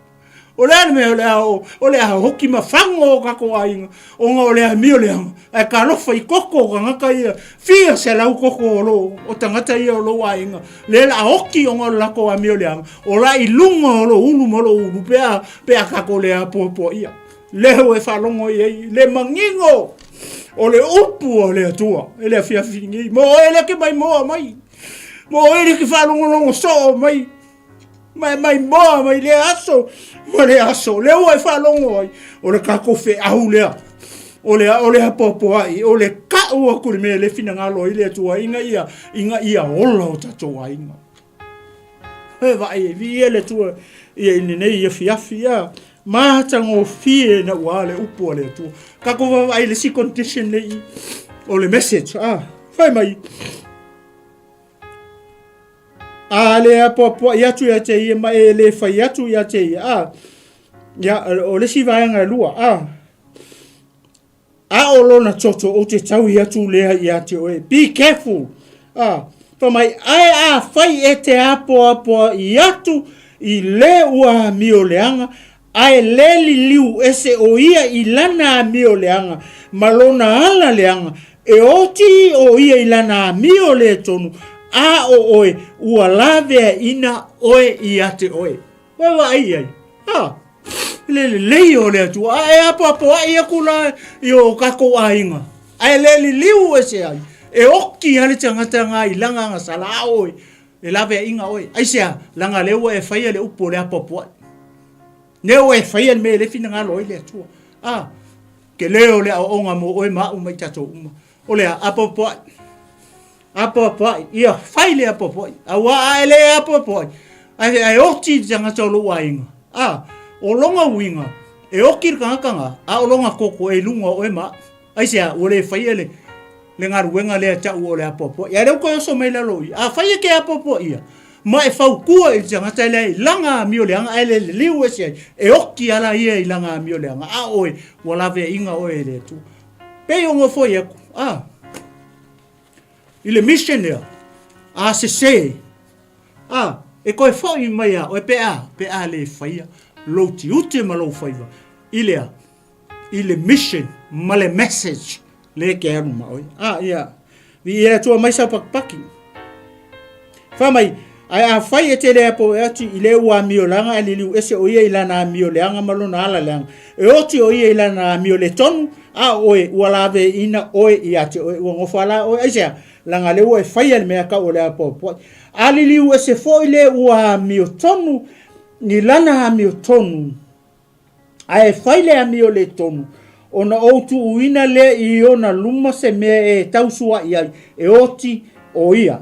D: O le a le mea o le a o, o le a hoki ma fango o kako aiga. O nga o le a mio le anga. Ae ka alofa i koko o kangaka ia. Fia se lau koko o lo, o tangata ia o lou aiga. Le la oki o nga o le lako a mio le anga. O la i lunga o lo ulu ma lo ulu pe a, pe a kako le apoapoa ia. Leo e faalogo i ai le manino o le upu a le Atua e le afiafi nei. Mo oe lea ke maimoa mai. Mo oe lea ke faalogologo soo mai. Ma e maimoa mai lea aso ma lea aso. Lea ua e faalogo ai o le tatou feau lea. O le, o le apoapoai, o le kau aku le mea le finagalo ai le Atua ina ia, ina ia ola o tatou aiga. E vaai e viia le Atua ia i lenei afiafi ia. Matagofie ina ua le upu a le Atua. Tatou vaavaai i le isi condition nei o le message. Ah, fai mai. A le apoapoai atu ia te ia ma e le fai atu ia te ia. Ah, ia, o le isi vaega e lua. Ah, A o lona toto ou te taui atu lea ia te oe. Be careful! A, fai mai, ae afai e te apoapoai atu i le ua amio leaga, ae le liliu ese o ia i lana amio leaga ma lona ala leaga, e oti o ia i lana amio le tonu, a o oe ua laveaina oe ia te oe. Ua vaai i ai. A, le lelei o le Atua. A e apoapoai aku la i o kakou aiga. Ae le liliu ese ai. E oki a le tagata nga i langa agasala a oe. E laveaiga oe. Aisea, laga lea ua e faia le upu o le apoapoai. Lea ua e faia le mea e le finagalo ai le Atua. A, ke le o le aoaoga mo oe ma au ma i tatou uma. O le a, apoapoai. Apoapoai, ia fai le apoapoai. Auā a e le apoapoai, ae, ae oti le tagata o lou aiga. A, o lona uiga, e oti le tagata na, a o lona koko e i luga o oe ma au. Aisea, ua le faia le, le galuega lea e tau o le apoapoai. Ae lea ua toe oso mai lalo i i. Afai e te apoapoaia, ma e fautua i le tagata lea i lana amio leaga ae le liliu ese ai, e oti lava ia i lana amio leaga, a o oe, ua laveaiina oe e le Atua. Pei o nofoi atu, a. I le mission lea, a sese, a, e toe foi mai a oe pe a, pe a le faia lou tiute ma lou faiva i le a, i le mission ma le message le ke alu ma oe. A, ia, viia le Atua mai sau pakipaki. Fai mai, ae afai e te le apoe atu i le ua amio leaga ae liliu ese o ia i lana amio leaga ma lona ala leaga, e oti o ia i lana amio le tonu, a o oe, ua laveaiina oe ia te oe, ua nofo ala oe, aisea? Leaga lea ua e faia le mea tau o le apoapoai. A liliu ese foi le ua amio tonu i lana amio tonu, Ae fai le amio le tonu, ona ou tuuina lea i ona luma se mea e tausuaʻi ai, e oti ʻo ia.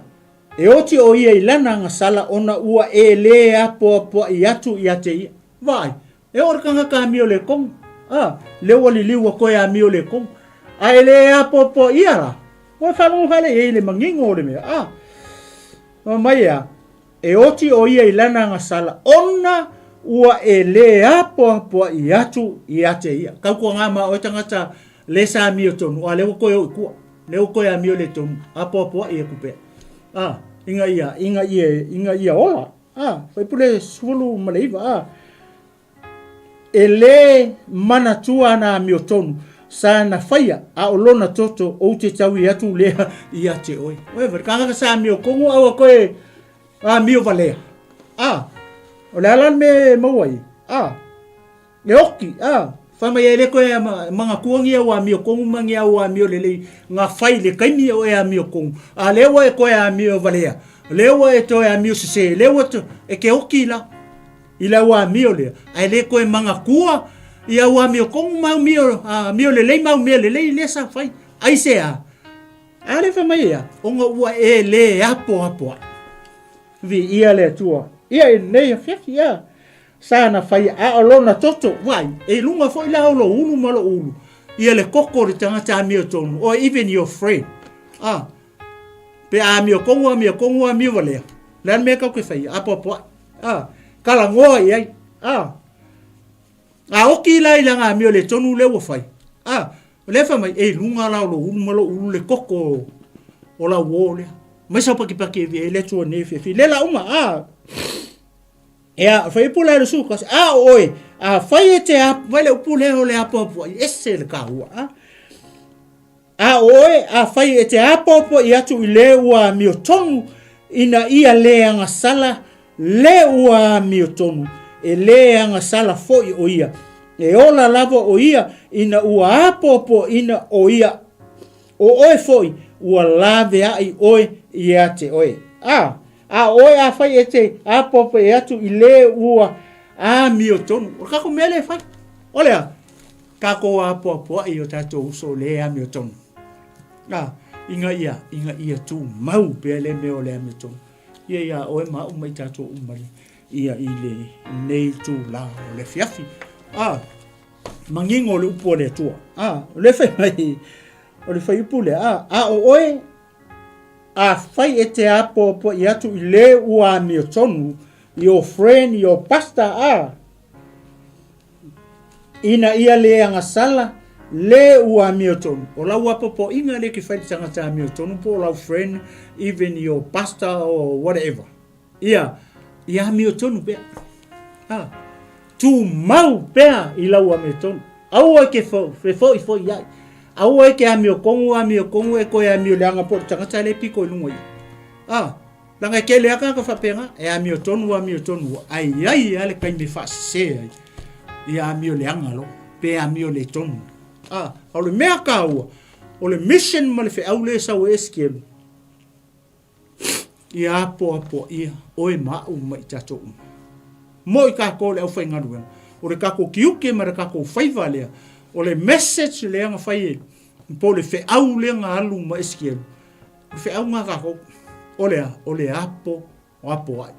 D: E oti ʻo ia i lana agasala ona ua e lē apoapoaʻi atu ia te ia. Vaai, e oo le kanaka amio le tonu, a, lea ua liliu ua toe amio le tonu. A e lē apoapoaʻia la, ua e faalogo fale i ai i le manino o le mea, a. Fai mai e a? E oti ʻo ia i lana agasala ona ua e lē apoapoaʻi atu ia te ia. Tautuana ma ʻoe tagata lē sa amio tonu, a lea ua toe o i tua. Lea ua toe amio le tonu, apoapoaʻi aku pea. A, ina ia, ina ia, ina ia ola. A, Faipule 19, a. E lē manatua ana amiotonu sa na faia, a o lona toto ou te taui atu lea ia te oe. Oe wale, kāngata sa amio kongo aua koe amio walea. A, o le ala le mea e maua ai. A, e oki, a, whai mai e le koe a mangatuangi au amio kongu mangi au amio lelei ngā whai le kaimi o e amio kongu. A lea ua e koe amio walea, lea ua e toe amio sese, lea ua e ke oki la. I lau amio lea, ae le toe manatua i au amio tonu ma au mio, amio lelei ma au mea lelei lea sa fai. Aisea? A le fai mai ia, ona ua e le apoapoai. Viia le Atua. Ia i lenei afiafi, ia. Sa na faia, a o lona toto, vaai, e i luga foi la o lou ulu ma lou ulu, ia le koko o le tagata amiotonu, or even your friend. Ah, pe a amiokongu, amiokongu, amiovalea. Le a le mea kau ke faia, apoapoai. Ah, kalagoa i ai. Ah, a oki la i langa amio le tonu le ua fai. Ah, o lea fai mai, e i luga la o lou ulu ma lou ulu le koko o lau uō lea. Mai sau pakipaki e via e le Atua nei fiafia. Le la uma, ah, Ea, fai upu la le su kasi, a o oe, a fai e te a, vai le upu lea o le apoapoai, ese le kāua, a. A o oe, a fai e te apoapoai atu i le ua amiotonu, ina ia le agasala, le ua amiotonu, e le agasala foi o ia. E ola lava o ia, ina ua apoapoaina o ia, o oe foi, ua laveai oe ia te oe. A. A o oe afai e te apoapoai atu i le ua amiotonu. O le tatou mea lea e fai. O le a? Tatou apoapoai i o tatou uso le amiotonu. A, ina ia, ina ia tumau pea le mea o le amiotonu. Ia ia oe ma au ma i tatou uma ia i lenei itula o le afiafi. A, manino o le upu a le Atua. A, o le fai mai, o le fuaiupu lea, a, a o oe Afai e te apoapoai atu i le ua amiotonu, your friend, your pastor, a, ina ia le agasala le ua amiotonu, o lau apoapoaiga lea e te fai i le tagata amiotonu po o lau friend, even your pastor or whatever. Ia, ia amiotonu pea. A, tumau pea i lau amiotonu. Aua e ke fefoifoiai. Aua e ke amiokongu, amiokongu e koe amio leaga po o le tagata le piko i luga ia. A, leaga e tele lava tagata faapena, e amiotonu, amiotonu, ae i ai lava le taimi e faasese ai ia amio leaga loa, pe amio le tonu. A, o le mea taua, o le mission ma le feau lea e sau ai Esekielu, Ia apoapoaia oe ma au ma i tatou uma. Mo i tatou le aufaigaluega, o le tatou tiute ma le tatou faiva lea, o le message lea na fai e, po o le feau lea na alu ma Esekielu, o le feau na tatou, o le a? O le apo apoai.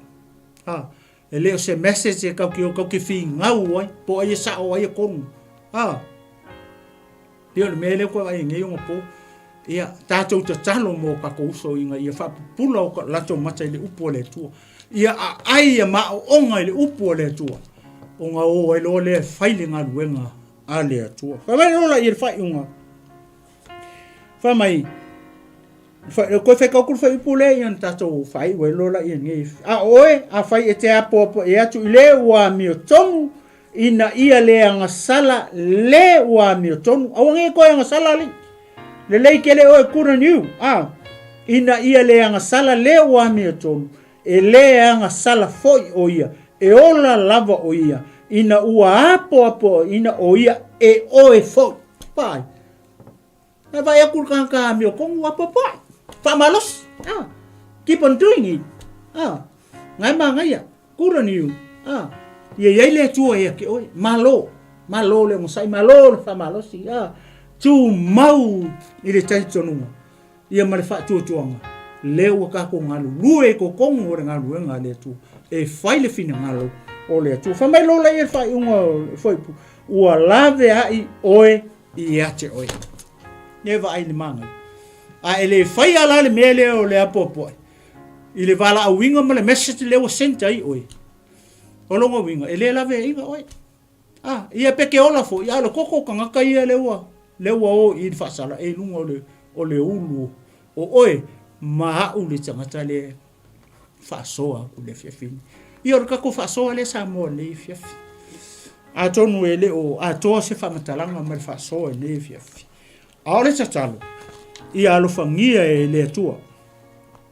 D: Ha, e le o se message e tatou te o tatou te finau ai, po o ai e sao ai e tonu. Ha. Pei o le mea lea ua vaai nei ona po, ia, tatou tatalo mo tatou uso ina ia faapupula o latou mata i le upu a le Atua. Ia aai ia maoonga i le upu a le Atua, ona o ai loa lea e fai le galuega a le Atua. Fai mai loa laia i le faaiuga, fai mai, Koe whai kuru whai upu le ia na tatou whai ue lola ia nei. A oe, a whai e te apoapo e atu i le ua amio tonu, ina ia le agasala le ua amio tonu. Aua nge koe agasala li. Lelei kele oe kura niu. A, ina ia le agasala le ua amio tonu, e le agasala foi o ia, e ola lava o ia, ina ua apoapo ina o ia e oe foi. Pai. E vaai atu le tagata amiotonu apoapoai, faamalosi, ah, keep on doing it, ah, na e manaia, good on you, ah, ia i ai le Atua ia te oe, malo, malo le onosai, malo le faamalosi, ah, tumau i le talitonuga, ia ma le faatuatuaga, lea ua tatou galulue i totonu o le galuega a le Atua, e fai le finagalo o le Atua. Fai mai loa laia i le faaiuga o le fuaiupu, ua laveai oe ia te oe. E vaai i le manaia. A e le faia la le mea lea o le apoapoai, i le valaauina ma le message lea ua sent ai oe, o lona uiga, e le laveaiina oe. A, ia pe te ola foi, a o le koko o tagata ia lea ua, lea ua o i le faasala, e i luga o le, o le ulu o oe ma au le tagata lea faasoa atu i le afiafi nei. Ia o le tatou faasoa lea Samoa i lenei afiafi. Atonu e le o atoa se faamatalaga ma le faasoa i lenei afiafi. A o le tatalo, ia alofagia e le Atua,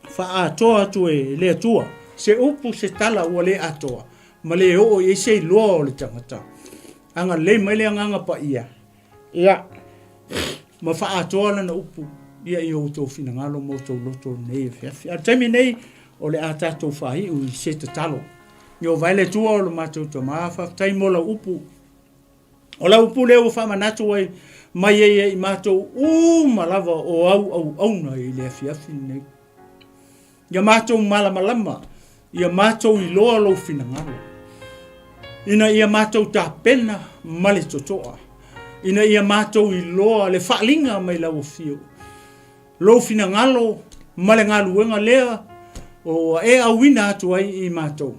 D: faaatoa atu e le Atua se upu se tala ua le atoa ma le oo i ai se iloa o le tagata. Agalelei mai le Agaga Paia Ia, ma faaatoa lana upu ia i outou finagalo ma outou loto lenei afiafi. A o le taimi nei, o le a tatou faaiu i se tatalo. Ieova e le Atua o lo matou Tama, faafetai mo lau upu. O lau upu lea ua faamanatu ai mai ai ia i matou uma lava o au auauna i le afiafi lenei. Ia matou malamalama, ia matou iloa lou finagalo. Ina ia matou tapena ma le totoa, ina ia matou iloa le faaliga mai lau afio, lou finagalo ma le galuega lea ua e auina atu ai i matou,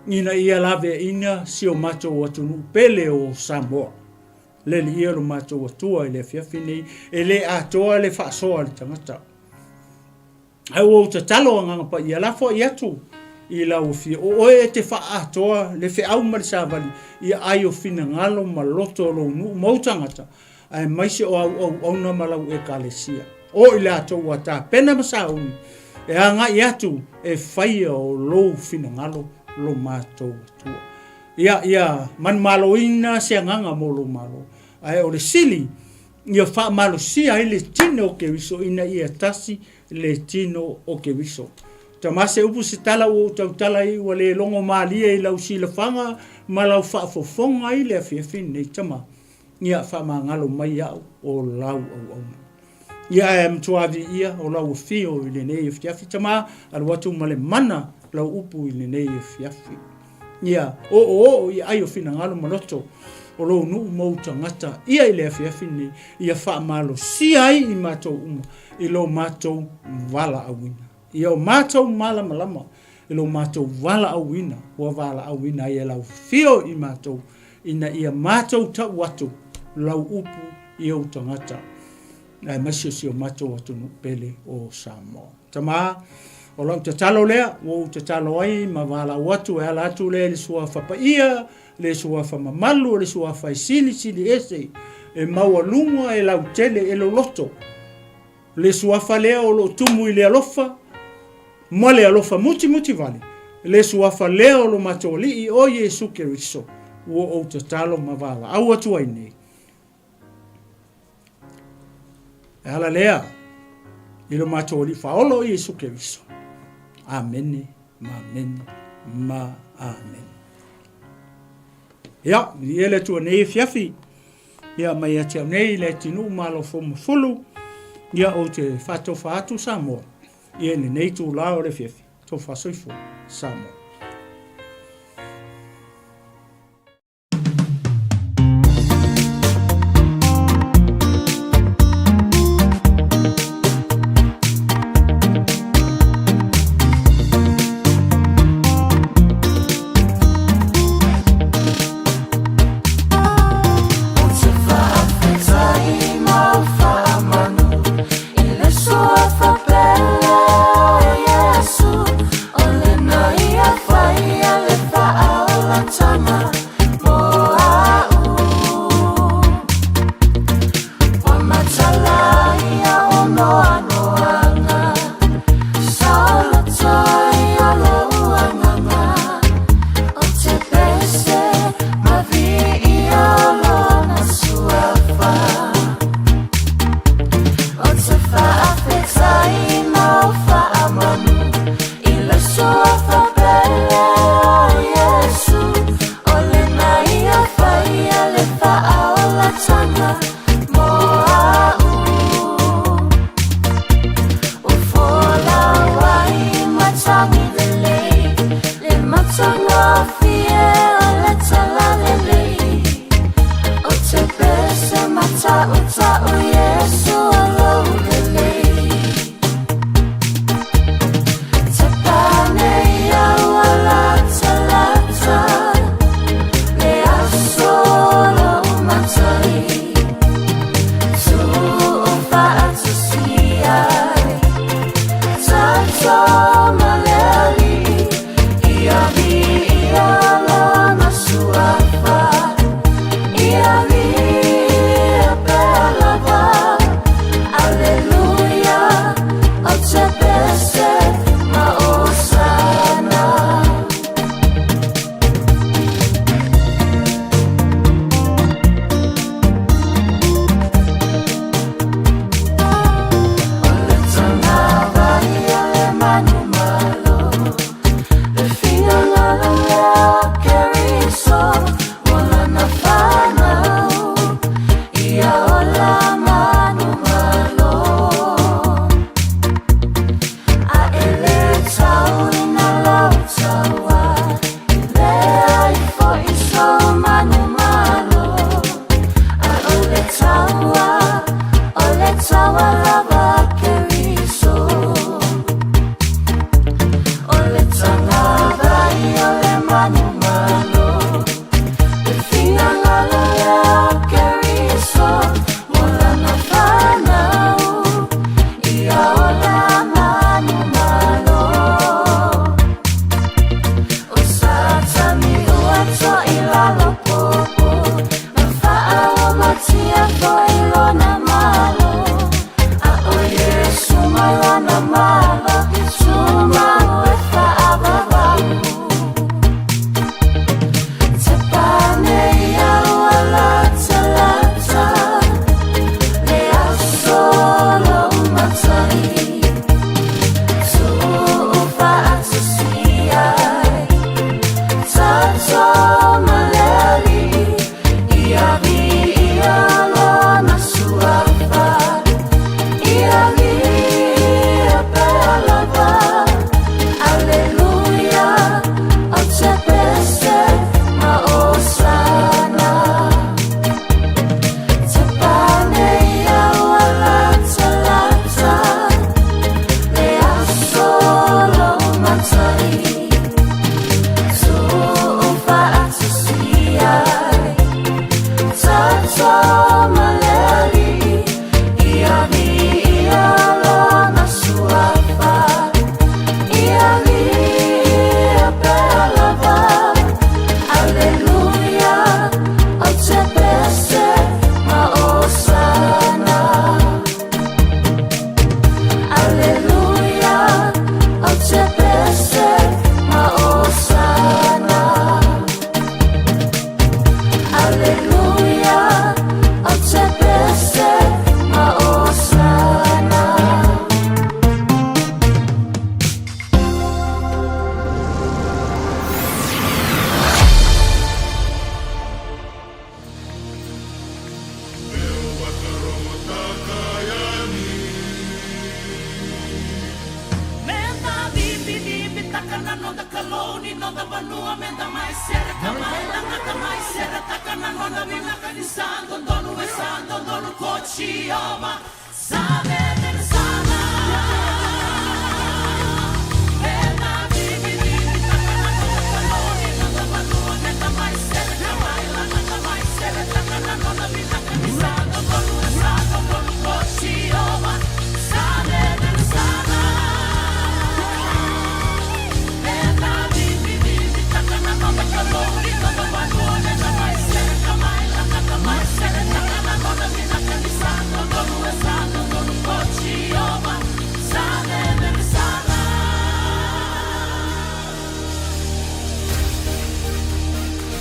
D: ina ia laveaiina si o matou atunuu pele o Samoa. Le Alii e lo matou Atua i le afiafi nei, e le atoa le faasoa a le tagata. Ae ua ou tatalo Agaga Paia, lafoai atu i lau afio, o oe e te faaatoa le feau ma le savali ia ai o finagalo ma loto o lou nuu ma ou tagata, aemaise o au auauna ma lau Ekalesia. O i latou ua tapena ma sauni e agai atu e faia o lou finagalo lo matou Atua. Ia, ia manumaloina se agaga mo lou Malo, ae o le sili ia faamalosia ai le tino o Keriso ina ia tasi le tino o Keriso. Tama se upu se tala ua ou tautala ai ua le logo malie i lau silafaga ma lau faafofoga i le afiafi lenei tama. Ia faamagalo mai au o lau auauna. Ia ae matua viia o lau afio i lenei afiafi tama, alu atu ma le mana lau upu i lenei afiafi. Ia oooo i ai o finagalo ma loto o lou nuu ma ou tagata ia i le afiafi lenei, ia faamalosia ai i matou uma i lo matou valaauina. Ia o matou malamalama i lo matou valaauina ua valaauina ai e lau afio i matou, ina ia matou tau atu lau upu i ou tagata, aemaise o si o matou atunuu pele o Samoa. Tama, o lau tatalo lea, ua ou tatalo ai ma valaau atu e ala atu lea i le suafa paia, le suafa mamalu, o le suafa e silisili ese, e maualuga, e lautele, e loloto. Le suafa lea o lo o tumu i le alofa ma le alofa mutimutivale, le suafa lea o lo matou Alii o Iesu Keriso, ua ou tatalo ma valaau atu ai nei. E ala lea i lo matou Alii Faaola o Iesu Keriso. Amene ma amene ma amene. Ia, viia le Atua nei afiafi. Ia, mai ia te au nei le atinuu Malofomafulu. Ia, ou te faatofa atu Samoa. Ia, i lenei itula o le afiafi. Tofa soifua Samoa.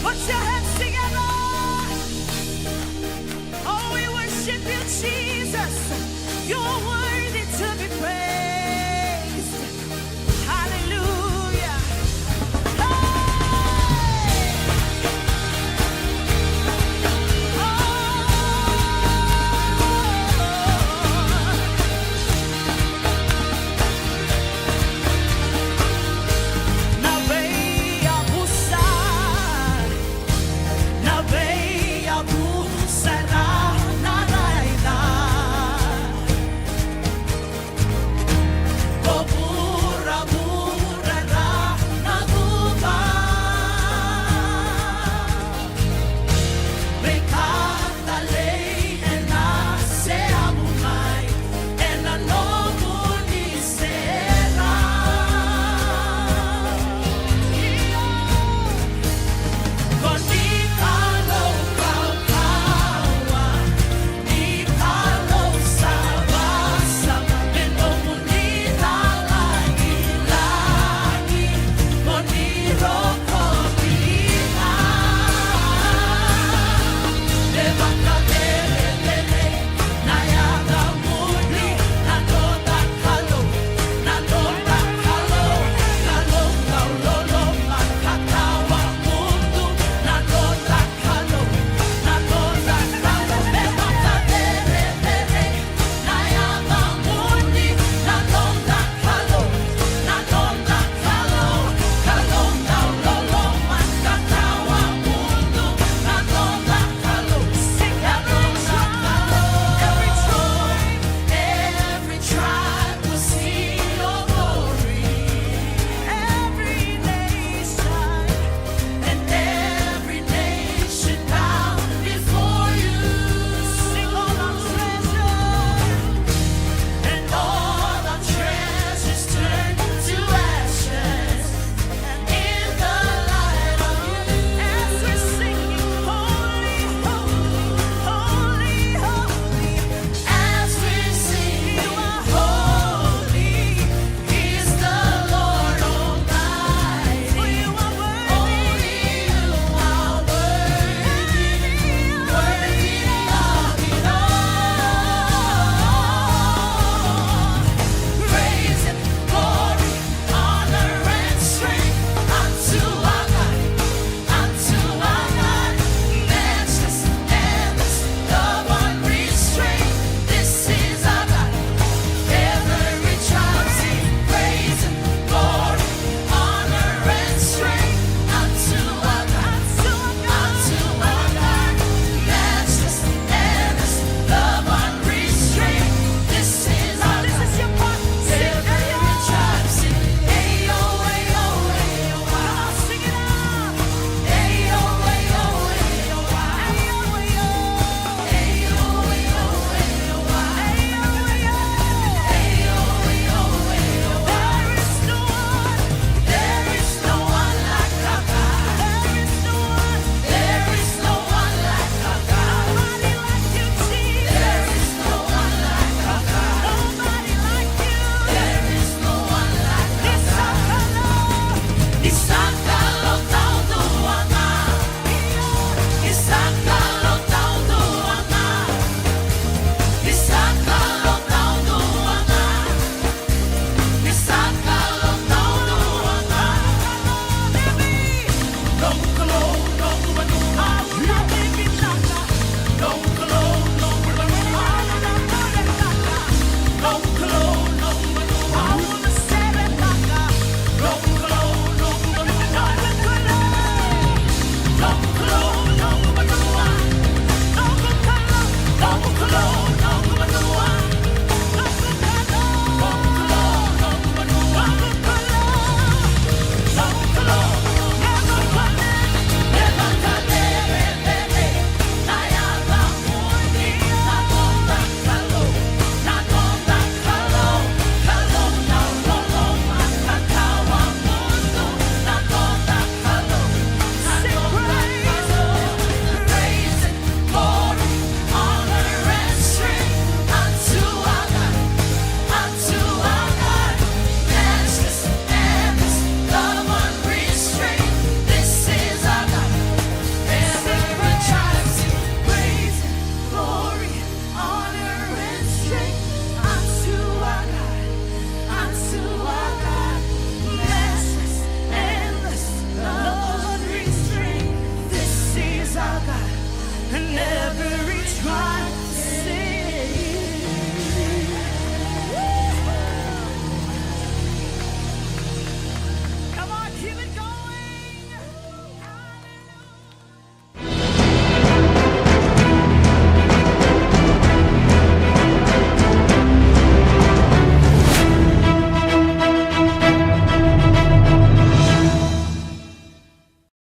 E: Put your hands together. Oh, we worship you, Jesus. You're